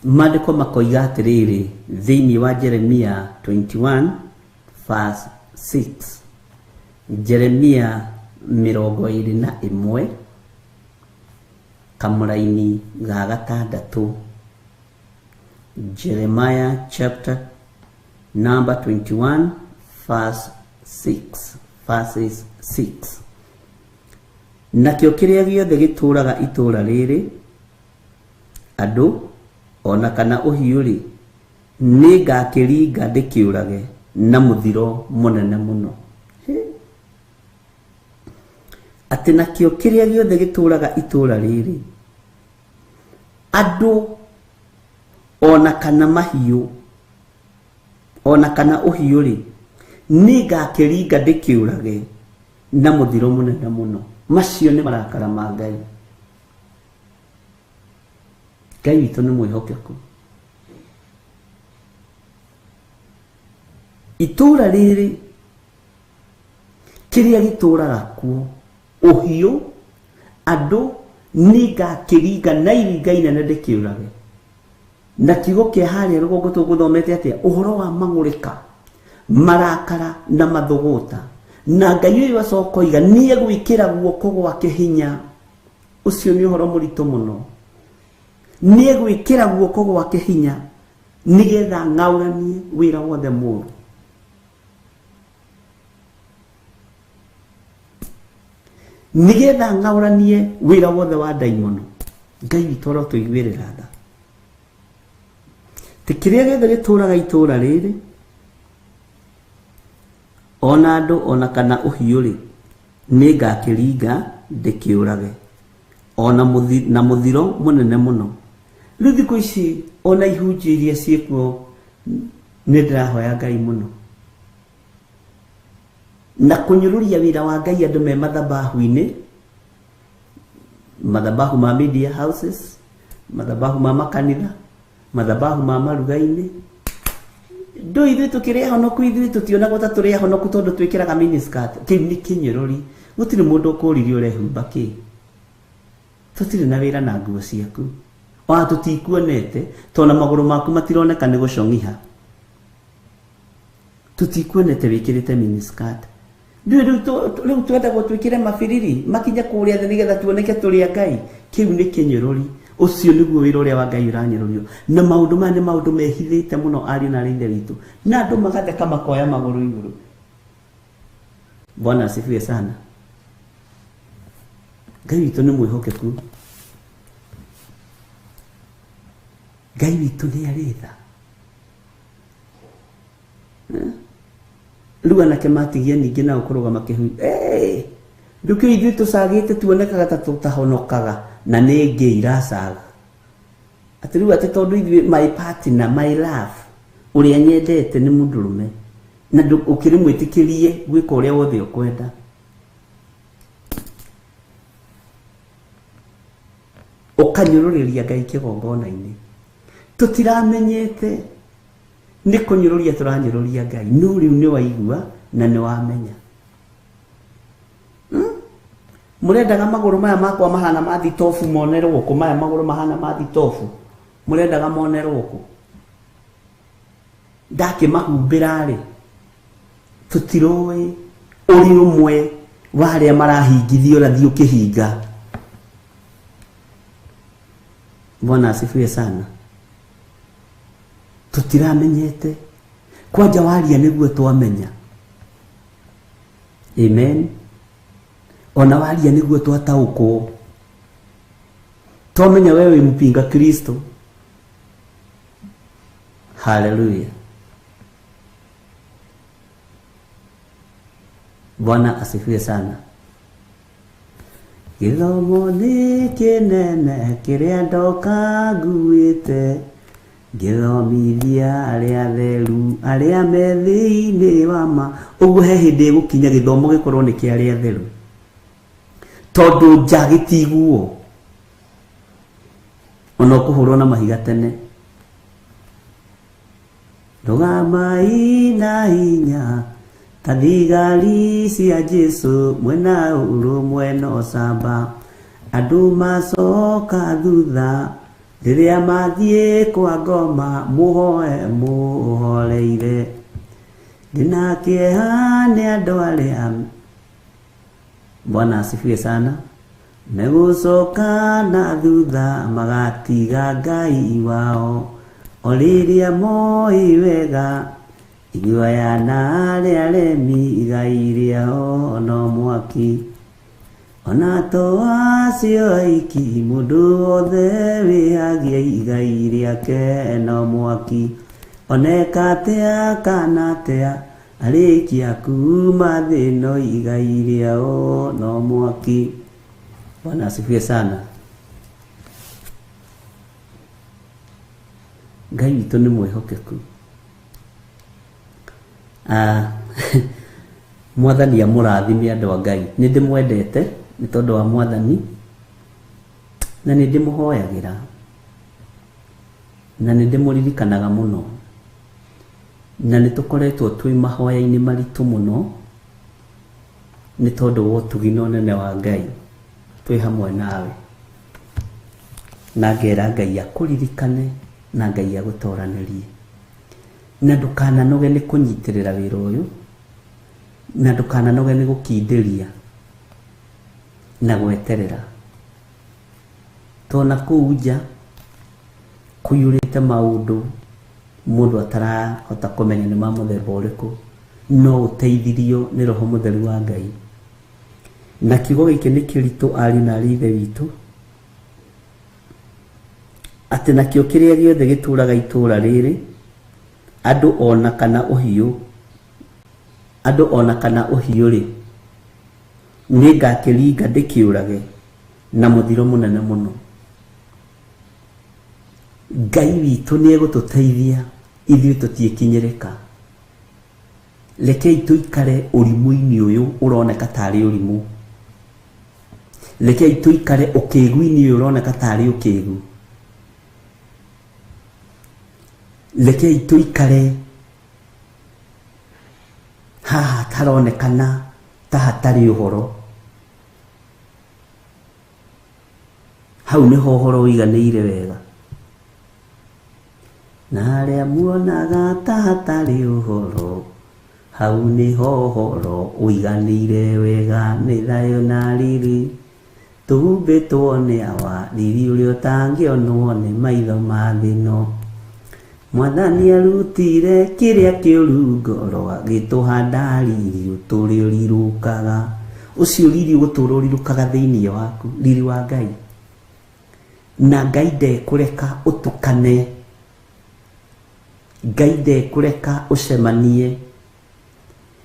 Maandĩko makoiga atĩrĩrĩ thĩinĩ wa Jeremia 21 verse 6. Jeremia 21 kamũraini ga gatandatũ. Jeremiah chapter number 21 verse 6, verses 6. Nakĩo kĩrĩa gĩothe gĩtũũraga itũũra rĩrĩ, andũ ona kana ũhiũ-rĩ, nĩngakĩringa ndĩkĩũrage na mũthiro mũnene mũno. Atĩ nakĩo kĩrĩa gĩothe gĩtũũraga itũũra rĩrĩ, andũ ona kana mahiũ ona kana ũhiũ-rĩ, nĩngakĩringa ndĩkĩũrage na mũthiro mũnene mũno. Macio nĩ marakara ma Ngai. Ngai witũ nĩ mwĩhokeku. Itũũra rĩrĩ kĩrĩa gĩtũũraga kuo, ũhiũ, andũ, nĩngakĩringa na iringa inene ndĩkĩũrage. Na kiugo kĩa harĩa rũgongo tũgũthomete atĩa? Ũhoro wa mang'ũrĩka, marakara na mathũgũta. Na Ngai ũyũ acoka oiga nĩegwĩkĩra guoko gwake hinya. Ũcio nĩ ũhoro mũritũ mũno. Nĩegwĩkĩra guoko gwake hinya nĩgetha ng'aũranie wĩra wothe mũũru. Nĩgetha ng'aũranie wĩra wothe wa ndaimono. Ngai witũ arotũiguĩrĩra tha. Ti kĩrĩa gĩothe gĩtũũraga itũũra rĩrĩ, ona andũ ona kana ũhiũ-rĩ, nĩngakĩringa ndĩkĩũrage ona na mũthiro mũnene mũno. Rĩu thikũ ici ona ihunjio iria ciĩkuo nĩ ndĩrahoya Ngai mũno na kũnyũrũria wĩra wa Ngai andũ me mathabahu-inĩ, mathabahu ma media houses, mathabahu ma makanitha, mathabahu ma maruga-inĩ. Ndũ ithuĩ tũkĩrĩ ahonoku, ithuĩ tũtionagwo ta tũrĩ ahonoku tondũ twĩkĩraga miniskirt. Kĩu nĩ kĩnyũrũri. Gũtirĩ mũndũ ũkũririe ũrehumba kĩ. Tũtirĩ na wĩra na nguo ciaku. Ona tũtikuonete, tondũ magũrũ maku matironeka nĩ gũcong'iha. Tũtikuonete wĩkĩrĩte miniskirt. Rĩu twendagwo twĩkĩre mabiriri makinye kũrĩa thĩ nĩgetha tuoneke tũrĩ a Ngai. Kĩu nĩ kĩnyũrũri. Ũcio nĩguo wĩra ũrĩa wa Ngai ũranyũrũrio. Na maũndũ maya nĩ maũndũ mehithĩte mũno ariũ na aarĩ a Ithe witũ. Na andũ magatheka makoya magũrũ igũrũ. Bwana asifiwe sana. Ngai witũ nĩ mwĩhokeku. Ngai witũ nĩ arĩ tha. Rĩu anake matigia ningĩ nao kũrũgama kĩhu. Ndũkĩũĩ ithuĩ tũcagĩte tuonekaga ta tũtahonokaga na nĩ ngĩ iracaga. Atĩ rĩu atĩ tondũ ithuĩ my partner, my love, ũrĩa nyendete nĩ mũndũrũme na ũkĩrĩ mwĩtĩkĩrie gwĩka ũrĩa wothe ũkwenda. Ũkanyũrũrĩria Ngai kĩgongona-inĩ. Tũtiramenyete nĩ kũnyũrũria tũranyũrũria Ngai. No rĩu nĩ waigua na nĩ wamenya. Mũrendaga magũrũ maya makwa mahana ma thitobu monerwo kũ? Maya magũrũ mahana ma thitobu mũrendaga monerwo kũ? Ndakĩmahumbĩra-rĩ, tũtiroĩ ũrĩ ũmwe wa arĩa marahingithio ũrathiĩ ũkĩhinga. Bwana asifiwe sana. Tũtiramenyete kwanja waria nĩguo twamenya. Amen. Ona waria nĩguo twataũkwo. Twamenya wewe wĩ mpinga Kristo. Haleluya. Bwana asifiwe sana. Gĩthomo nĩ kĩnene kĩrĩa ndoka nguĩte, ngĩthomithia arĩa atheru arĩa me thĩinĩ wa ma. Ũguo he hĩndĩ ĩgũkinya gĩthomo gĩkorwo nĩ kĩa arĩa atheru, tondũ nja gĩtiguo. Ona ũkũhũrwo na mahiga tene. Rũgamai na hinya ta thigari cia Jesũ, mwena ũrũmwe na ũcamba. Andũ macoka thutha rĩrĩa mathiĩ kwa ngoma, mũhoe mũhoreire. Ndĩna kĩeha nĩ andũ arĩa, Bwana asifiwe sana, megũcoka na thutha magatiga Ngai wao. O rĩrĩa moĩ wega ithuĩ aya na arĩa aremi igai rĩao no mwaki. Ona to acio aiki, mũndũ wothe wĩhagia igai rĩake no mwaki. Oneka atĩa kana atĩa, arĩkia kuma thĩ no igai rĩao no mwaki. Bwana asifiwe sana. Ngai witũ nĩ mwĩhokeku. Mwathani amũrathime andũ a Ngai. Nĩ ndĩmwendete nĩ tondũ wa Mwathani, na nĩ ndĩmũhoyagĩra, na nĩ ndĩmũririkanaga mũno, na nĩ tũkoretwo twĩ mahoya-inĩ maritũ mũno nĩ tondũ wa ũtugi na ũnene wa Ngai. Twĩ hamwe nawe, na ngera Ngai akũririkane na Ngai agũtoranĩrie, na ndũkananoge nĩ kũnyitĩrĩra wĩra ũyũ, na ndũkananoge nĩ gũkindĩria na gweterera. Tona kũu nja kũiyũrĩte maũndũ mũndũ atarahota kũmenya nĩ ma mũthemba ũrĩkũ, no ũteithirio nĩ Roho Mũtheru wa Ngai. Na kiugo gĩkĩ nĩ kĩritũ ariũ na arĩ ithe witũ, atĩ nakĩo kĩrĩa gĩothe gĩtũraga itũra rĩrĩ, andũ ona kana ũhiũ, andũ ona kana ũhiũ rĩ, nĩngakĩringa ndĩkĩũrage na mũthiro mũnene mũno. Ngai witũ nĩegũtũteithia ithuĩ tũtiĩkinyĩrĩka. Rekei tũikare ũrimũ-inĩ ũyũ ũroneka tarĩ ũrimũ. Rekei tũikare ũkĩgu-inĩ ũyũ ũroneka tarĩ ũkĩgu. Rekei tũikare haha taronekana ta hatarĩ ũhoro. Hau nĩho ũhoro ũiganĩire wega. Na arĩa muonaga ta hatarĩ ũhoro, hau nĩho ũhoro ũiganĩire wega. Nĩ thayũ na riri tũhumbĩtwo nĩ awa, riri ũrĩa ũtangĩonwo nĩ maitho ma thĩ ĩno. Mwathani arutire kĩrĩa kĩũru ngoro, agĩtũhanda riri ũtũũre ũrirũkaga. Ũcio riri ũgũtũũra ũrirũkaga thĩinĩ waku, riri wa Ngai. Na Ngai ndekũreka ũtukane, Ngai ndekũreka ũcemanie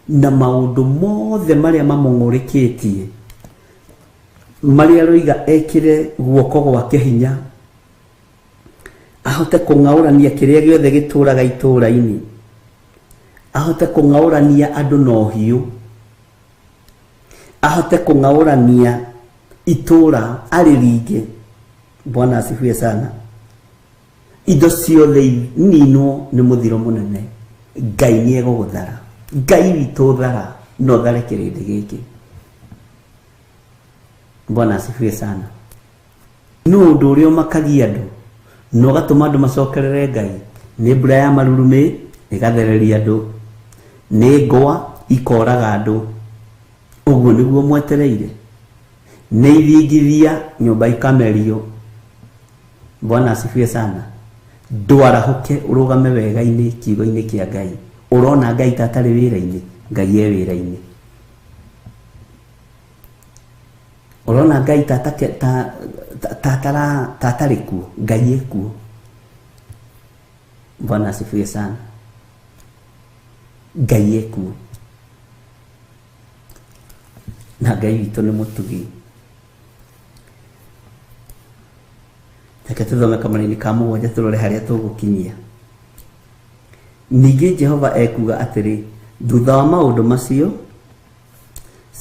na maũndũ mothe marĩa mamũng'ũrĩkĩtie, marĩa aroiga ekĩre guoko gwake hinya, ahote kũng'aũrania kĩrĩa gĩothe gĩtũraga itũra-inĩ, ahote kũng'aũrania andũ na ũhiũ, ahote kũng'aũrania itũra arĩringe. Bwana asifiwe sana. Indo ciothe ininwo nĩ mũthiro mũnene. Ngai nĩ egũgũthara. Ngai witũ thara, no thare kĩrĩndĩ gĩkĩ. Bwana asifiwe sana. No ũndũ ũrĩa ũmakagia andũ na ũgatũma andũ macokerere Ngai nĩ mbura ya marurumĩ ĩgathereria andũ, nĩ ngwa ikoraga andũ. Ũguo nĩguo mwetereire. Nĩ ithingithia nyũmba ikamerio. Bwana asifiwe sana. Ndwarahũke ũrũgame wega-inĩ kiugo-inĩ kĩa Ngai. Ũrona Ngai ta atarĩ wĩra-inĩ, Ngai e wĩra-inĩ. Ũrona Ngai ta atarĩ kuo, Ngai e kuo. Bwana asifiwe sana. Ngai e kuo. Na Ngai witũ nĩ mũtugi. Reke tũthome kamũraini ka mũgwanja tũrore harĩa tũgũkinyia. Ningĩ Jehova ekuuga atĩrĩ, thutha wa maũndũ macio,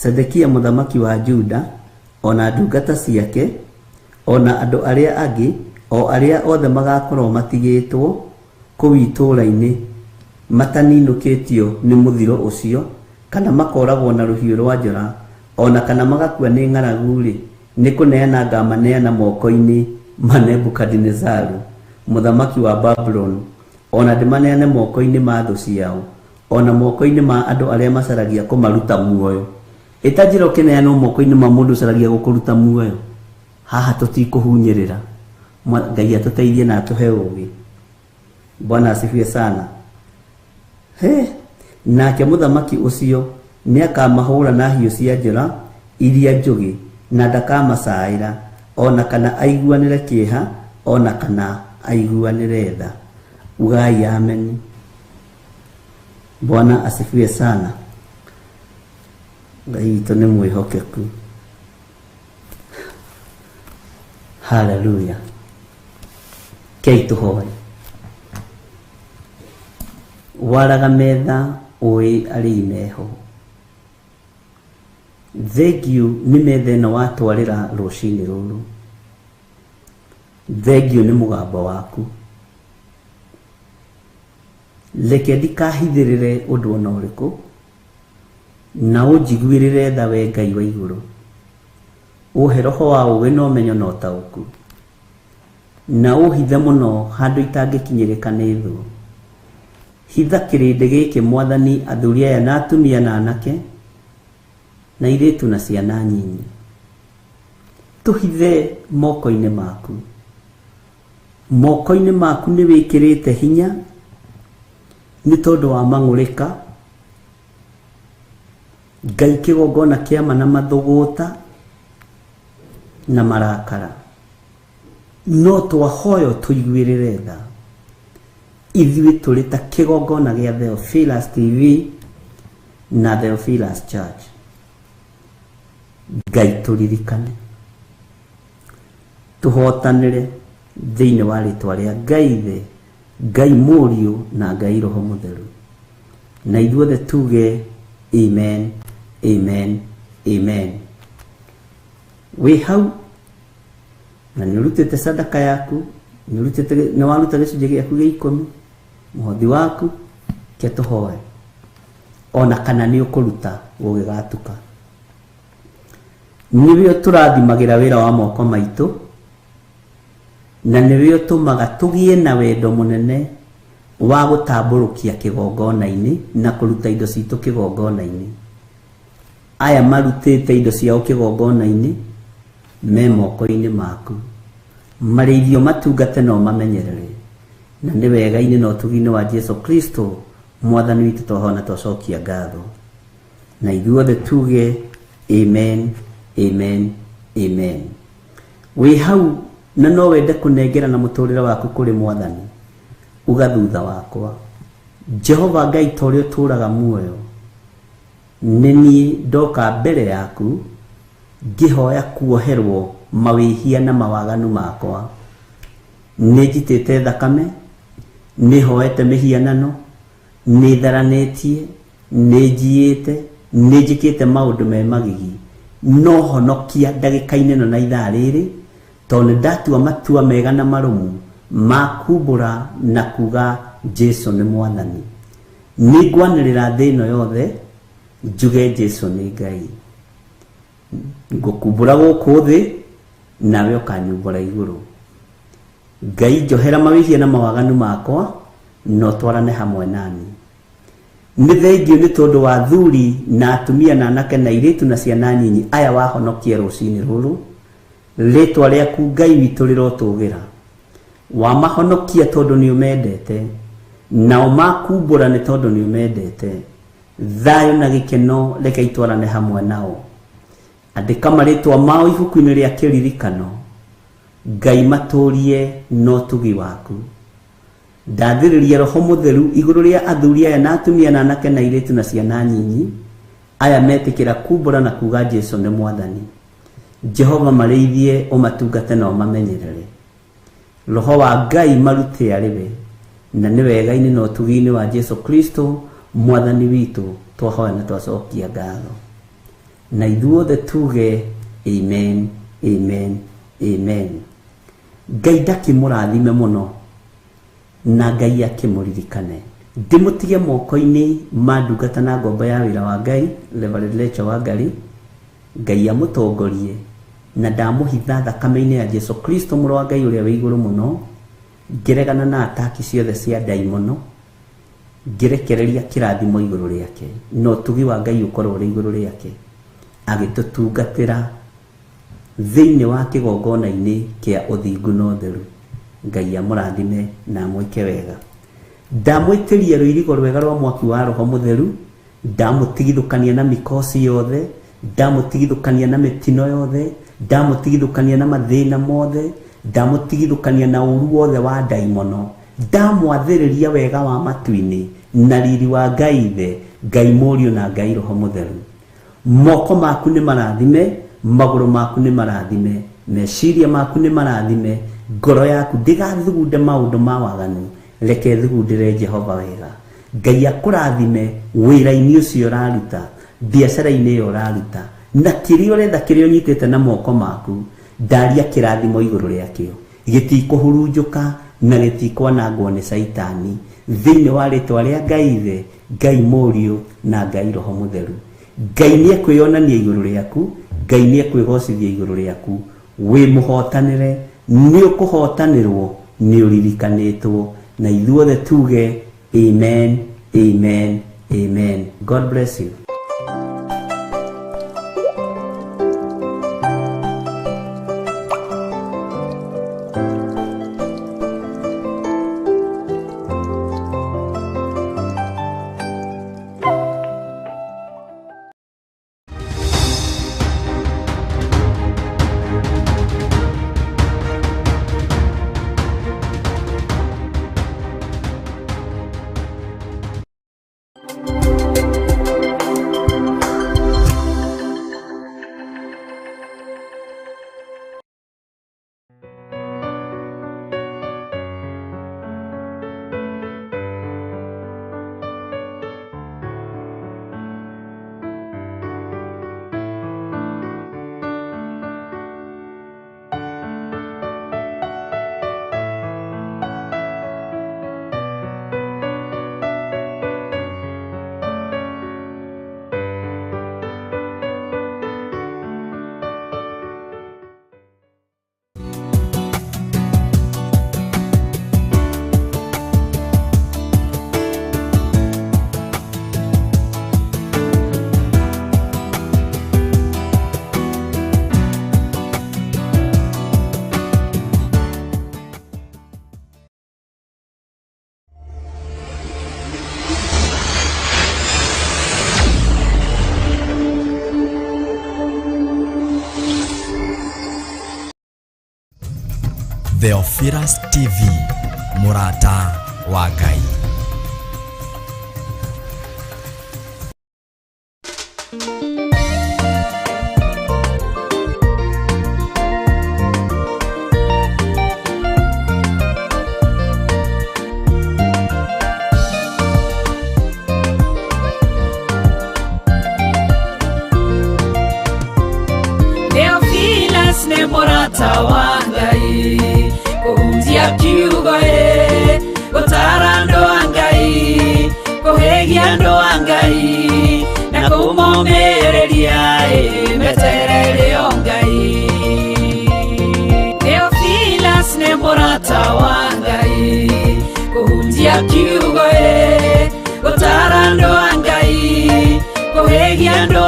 Zedekia mũthamaki wa Juda, ona ndungata ciake, ona andũ arĩa angĩ O arĩa othe magakorwo matigĩtwo kũu itũũra-inĩ mataninũkĩtio nĩ mũthiro ũcio, kana makooragwo na rũhiũ rwa njora, o na kana magakua nĩ ng'aragu-rĩ, nĩ kũneana ngamaneana moko-inĩ ma Nebukadinezaru mũthamaki wa Babuloni, o na ndĩmaneane moko-inĩ ma thũ ciao, o na moko-inĩ ma andũ arĩa macaragia kũmaruta muoyo. Ĩta njĩra ũkĩneanwo moko-inĩ ma mũndũ ũcaragia gũkũruta muoyo. Haha tũtikũhunyĩrĩra. Ngai atũteithie na atũhe ũũgĩ. Bwana asifiwe sana. He, nake mũthamaki ũcio nĩakamahũra na hiũ cia njora iria njũgĩ, na ndakamacaĩra, o na kana aiguanĩre kĩeha, o na kana aiguanĩre tha. Ugai ameni. Bwana asifiwe sana. Ngai witũ nĩ mwĩhokeku. Haleluya. Kei tũhoe. Waraga metha ũĩ arĩi meho. Thengiũ nĩ metha ĩno watwarĩra rũcinĩ rũrũ. Thengiũ nĩ mũgambo waku. Reke ndikahithĩrĩre ũndũ ona ũrĩkũ, na ũnjiguĩrĩre tha we Ngai wa igũrũ. Ũhe roho wa ũũgĩ na ũmenyo na ũtaũku, na ũhithe mũno handũ itangĩkinyĩrĩka nĩ thũ. Hitha kĩrĩndĩ gĩkĩ Mwathani, athuri aya na atumia na anake na airĩtu na ciana nyinyi. Tũhithe moko-inĩ maku. Moko-inĩ maku nĩ wĩkĩrĩte hinya nĩ tondũ wa mang'ũrĩka. Ngai kĩgongona kĩa ma na mathũgũta na marakara. No twahoyo tũiguĩrĩre tha. Ithuĩ tũrĩ ta kĩgongona gĩa Theophilus TV na Theophilus Church. Ngai tũririkane. Tũhotanĩre thĩinĩ wa rĩtwa rĩa Ngai Ithe, Ngai Mũriũ na Ngai Roho Mũtheru. Na ithuothe tuge amen, amen, amen. Wĩ hau na nĩ ũrutĩte sadaka yaku, nĩ waruta gĩcunjĩ gĩaku gĩa ikũmi, mũhothi waku, ke tũhoe. Ona kana nĩ ũkũruta gũgĩgatuka. Nĩwe ũtũrathimagĩra wĩra wa moko maitũ, na nĩwe ũtũmaga tũgĩe na wendo mũnene wa gũtambũrũkia kĩgongona-inĩ na kũruta indo citũ kĩgongona-inĩ. Aya marutĩte indo ciao kĩgongona-inĩ me moko-inĩ maku. Marĩithio matungate na ũmamenyerere. Na nĩ wega-inĩ na ũtugi-inĩ wa Jesu Kristo Mwathani witũ twahona twacokia ngatho. Na ithuothe tuge amen, amen, amen. Wĩ hau na no wende kũnengera na mũtũrĩre waku kũrĩ Mwathani, uga thutha wakwa, Jehova Ngai ta ũrĩa ũtũũraga muoyo, nĩ niĩ ndoka mbere yaku ngĩhoya kuoherwo mawĩhia na mawaganu makwa. Nĩ njitĩte thakame, nĩ hoete mĩhianano, nĩ tharanĩtie, nĩ njiĩte, nĩ njĩkĩte maũndũ me magigi. No honokia ndagĩka-inĩ ĩno na ithaa rĩrĩ, tondũ nĩ ndatua matua mega na marũmu ma kumbũra na kuga Jesu nĩ Mwathani. Nĩ ngwanĩrĩra thĩ ĩno yothe njuge Jesu nĩ Ngai. Ngũkumbũra gũkũ thĩ nawe ũkanyumbũra igũrũ. Ngai njohera mawĩhia na mawaganu makwa na ũtwarane hamwe nani. Nĩ thengiũ nĩ tondũ wa athuri na atumia na anake na airĩtu na ciana nyinyi aya wahonokia rũcinĩ rũrũ. Rĩtwa rĩaku Ngai witũ rĩrotũgĩra. Wamahonokia tondũ nĩ ũmendete, nao makumbũra nĩ tondũ nĩ ũmendete. Thayũ na gĩkeno reke itwarane hamwe nao. Andĩka marĩtwa mao ibuku-inĩ rĩa kĩririkano. Ngai matũrie na ũtugi waku. Ndathĩrĩria Roho Mũtheru igũrũ rĩa athuri aya na atumia na anake na airĩtu na ciana nyinyi aya metĩkĩra kumbũra na kuga Jesu nĩ Mwathani. Jehova marĩithie ũmatungate na ũmamenyerere. Roho wa Ngai marute arĩ we, na nĩ wega-inĩ na ũtugi-inĩ wa Jesu Kristo Mwathani witũ twahoya na twacokia ngatho. Na ithuothe tuge amen, amen, amen. Ngai ndakĩmũrathime mũno na Ngai akĩmũririkane. Ndĩmũtige moko-inĩ ma ndungata na ngombo ya wĩra wa Ngai, Reverend Rachel Wangari. Ngai amũtongorie na ndamũhitha thakame-inĩ ya Jesu Kristo mũrũ wa Ngai ũrĩa wĩ igũrũ mũno, ngĩregana na ataki ciothe cia ndaimono, ngĩrekereria kĩrathimo igũrũ rĩake na ũtugi wa Ngai ũkorwo ũrĩ igũrũ rĩake, agĩtũtungatĩra thĩinĩ wa kĩgongona-inĩ kĩa ũthingu na ũtheru. Ngai amũrathime na amwĩke wega. Ndamwĩtĩria rũirigo rwega rwa mwaki wa Roho Mũtheru, ndamũtigithũkania na mikosi yothe, ndamũtigithũkania na mĩtino yothe, ndamũtigithũkania na mathĩna mothe, ndamũtigithũkania na ũru wothe wa ndaimono, ndamwathĩrĩria wega wa matu-inĩ na riri wa Ngai Ithe, Ngai Mũriũ na Ngai Roho Mũtheru. Moko maku nĩ marathime, magũrũ maku nĩ marathime, meciria maku nĩ marathime, ngoro yaku ndĩgathugunde maũndũ ma waganu, reke thugundĩre Jehova wega. Ngai akũrathime wĩra-inĩ ũcio ũraruta, biacara-inĩ ĩyo ũraruta, na kĩrĩa ũretha, kĩrĩa ũnyitĩte na moko maku, ndaria kĩrathimo igũrũ rĩakĩo. Gĩtikũhurunjũka na gĩtikwanangwo nĩ Caitani, thĩinĩ wa rĩtwa rĩa Ngai Ithe, Ngai Mũriũ na Ngai Roho Mũtheru. Ngai nĩ ekwĩyonania igũrũ rĩaku, Ngai nĩ ekwĩgocithia igũrũ rĩaku. Wĩ mũhotanĩre, nĩ ũkũhotanĩrwo, nĩ ũririkanĩtwo. Na ithuothe tuge amen, amen, amen. God bless you. Theophilus TV, mũrata wa Ngai. Theophilus nĩ mũrata wa Ngai, kũhunjia kiugo ĩ, gũtara andũ a Ngai, kũhĩgia andũ a Ngai, na kũmomĩrĩria ĩ, meterere o Ngai. Theophilus nĩ mũrata wa Ngai, kũhunjia kiugo ĩ, gũtara andũ a Ngai, kũhĩgia andũ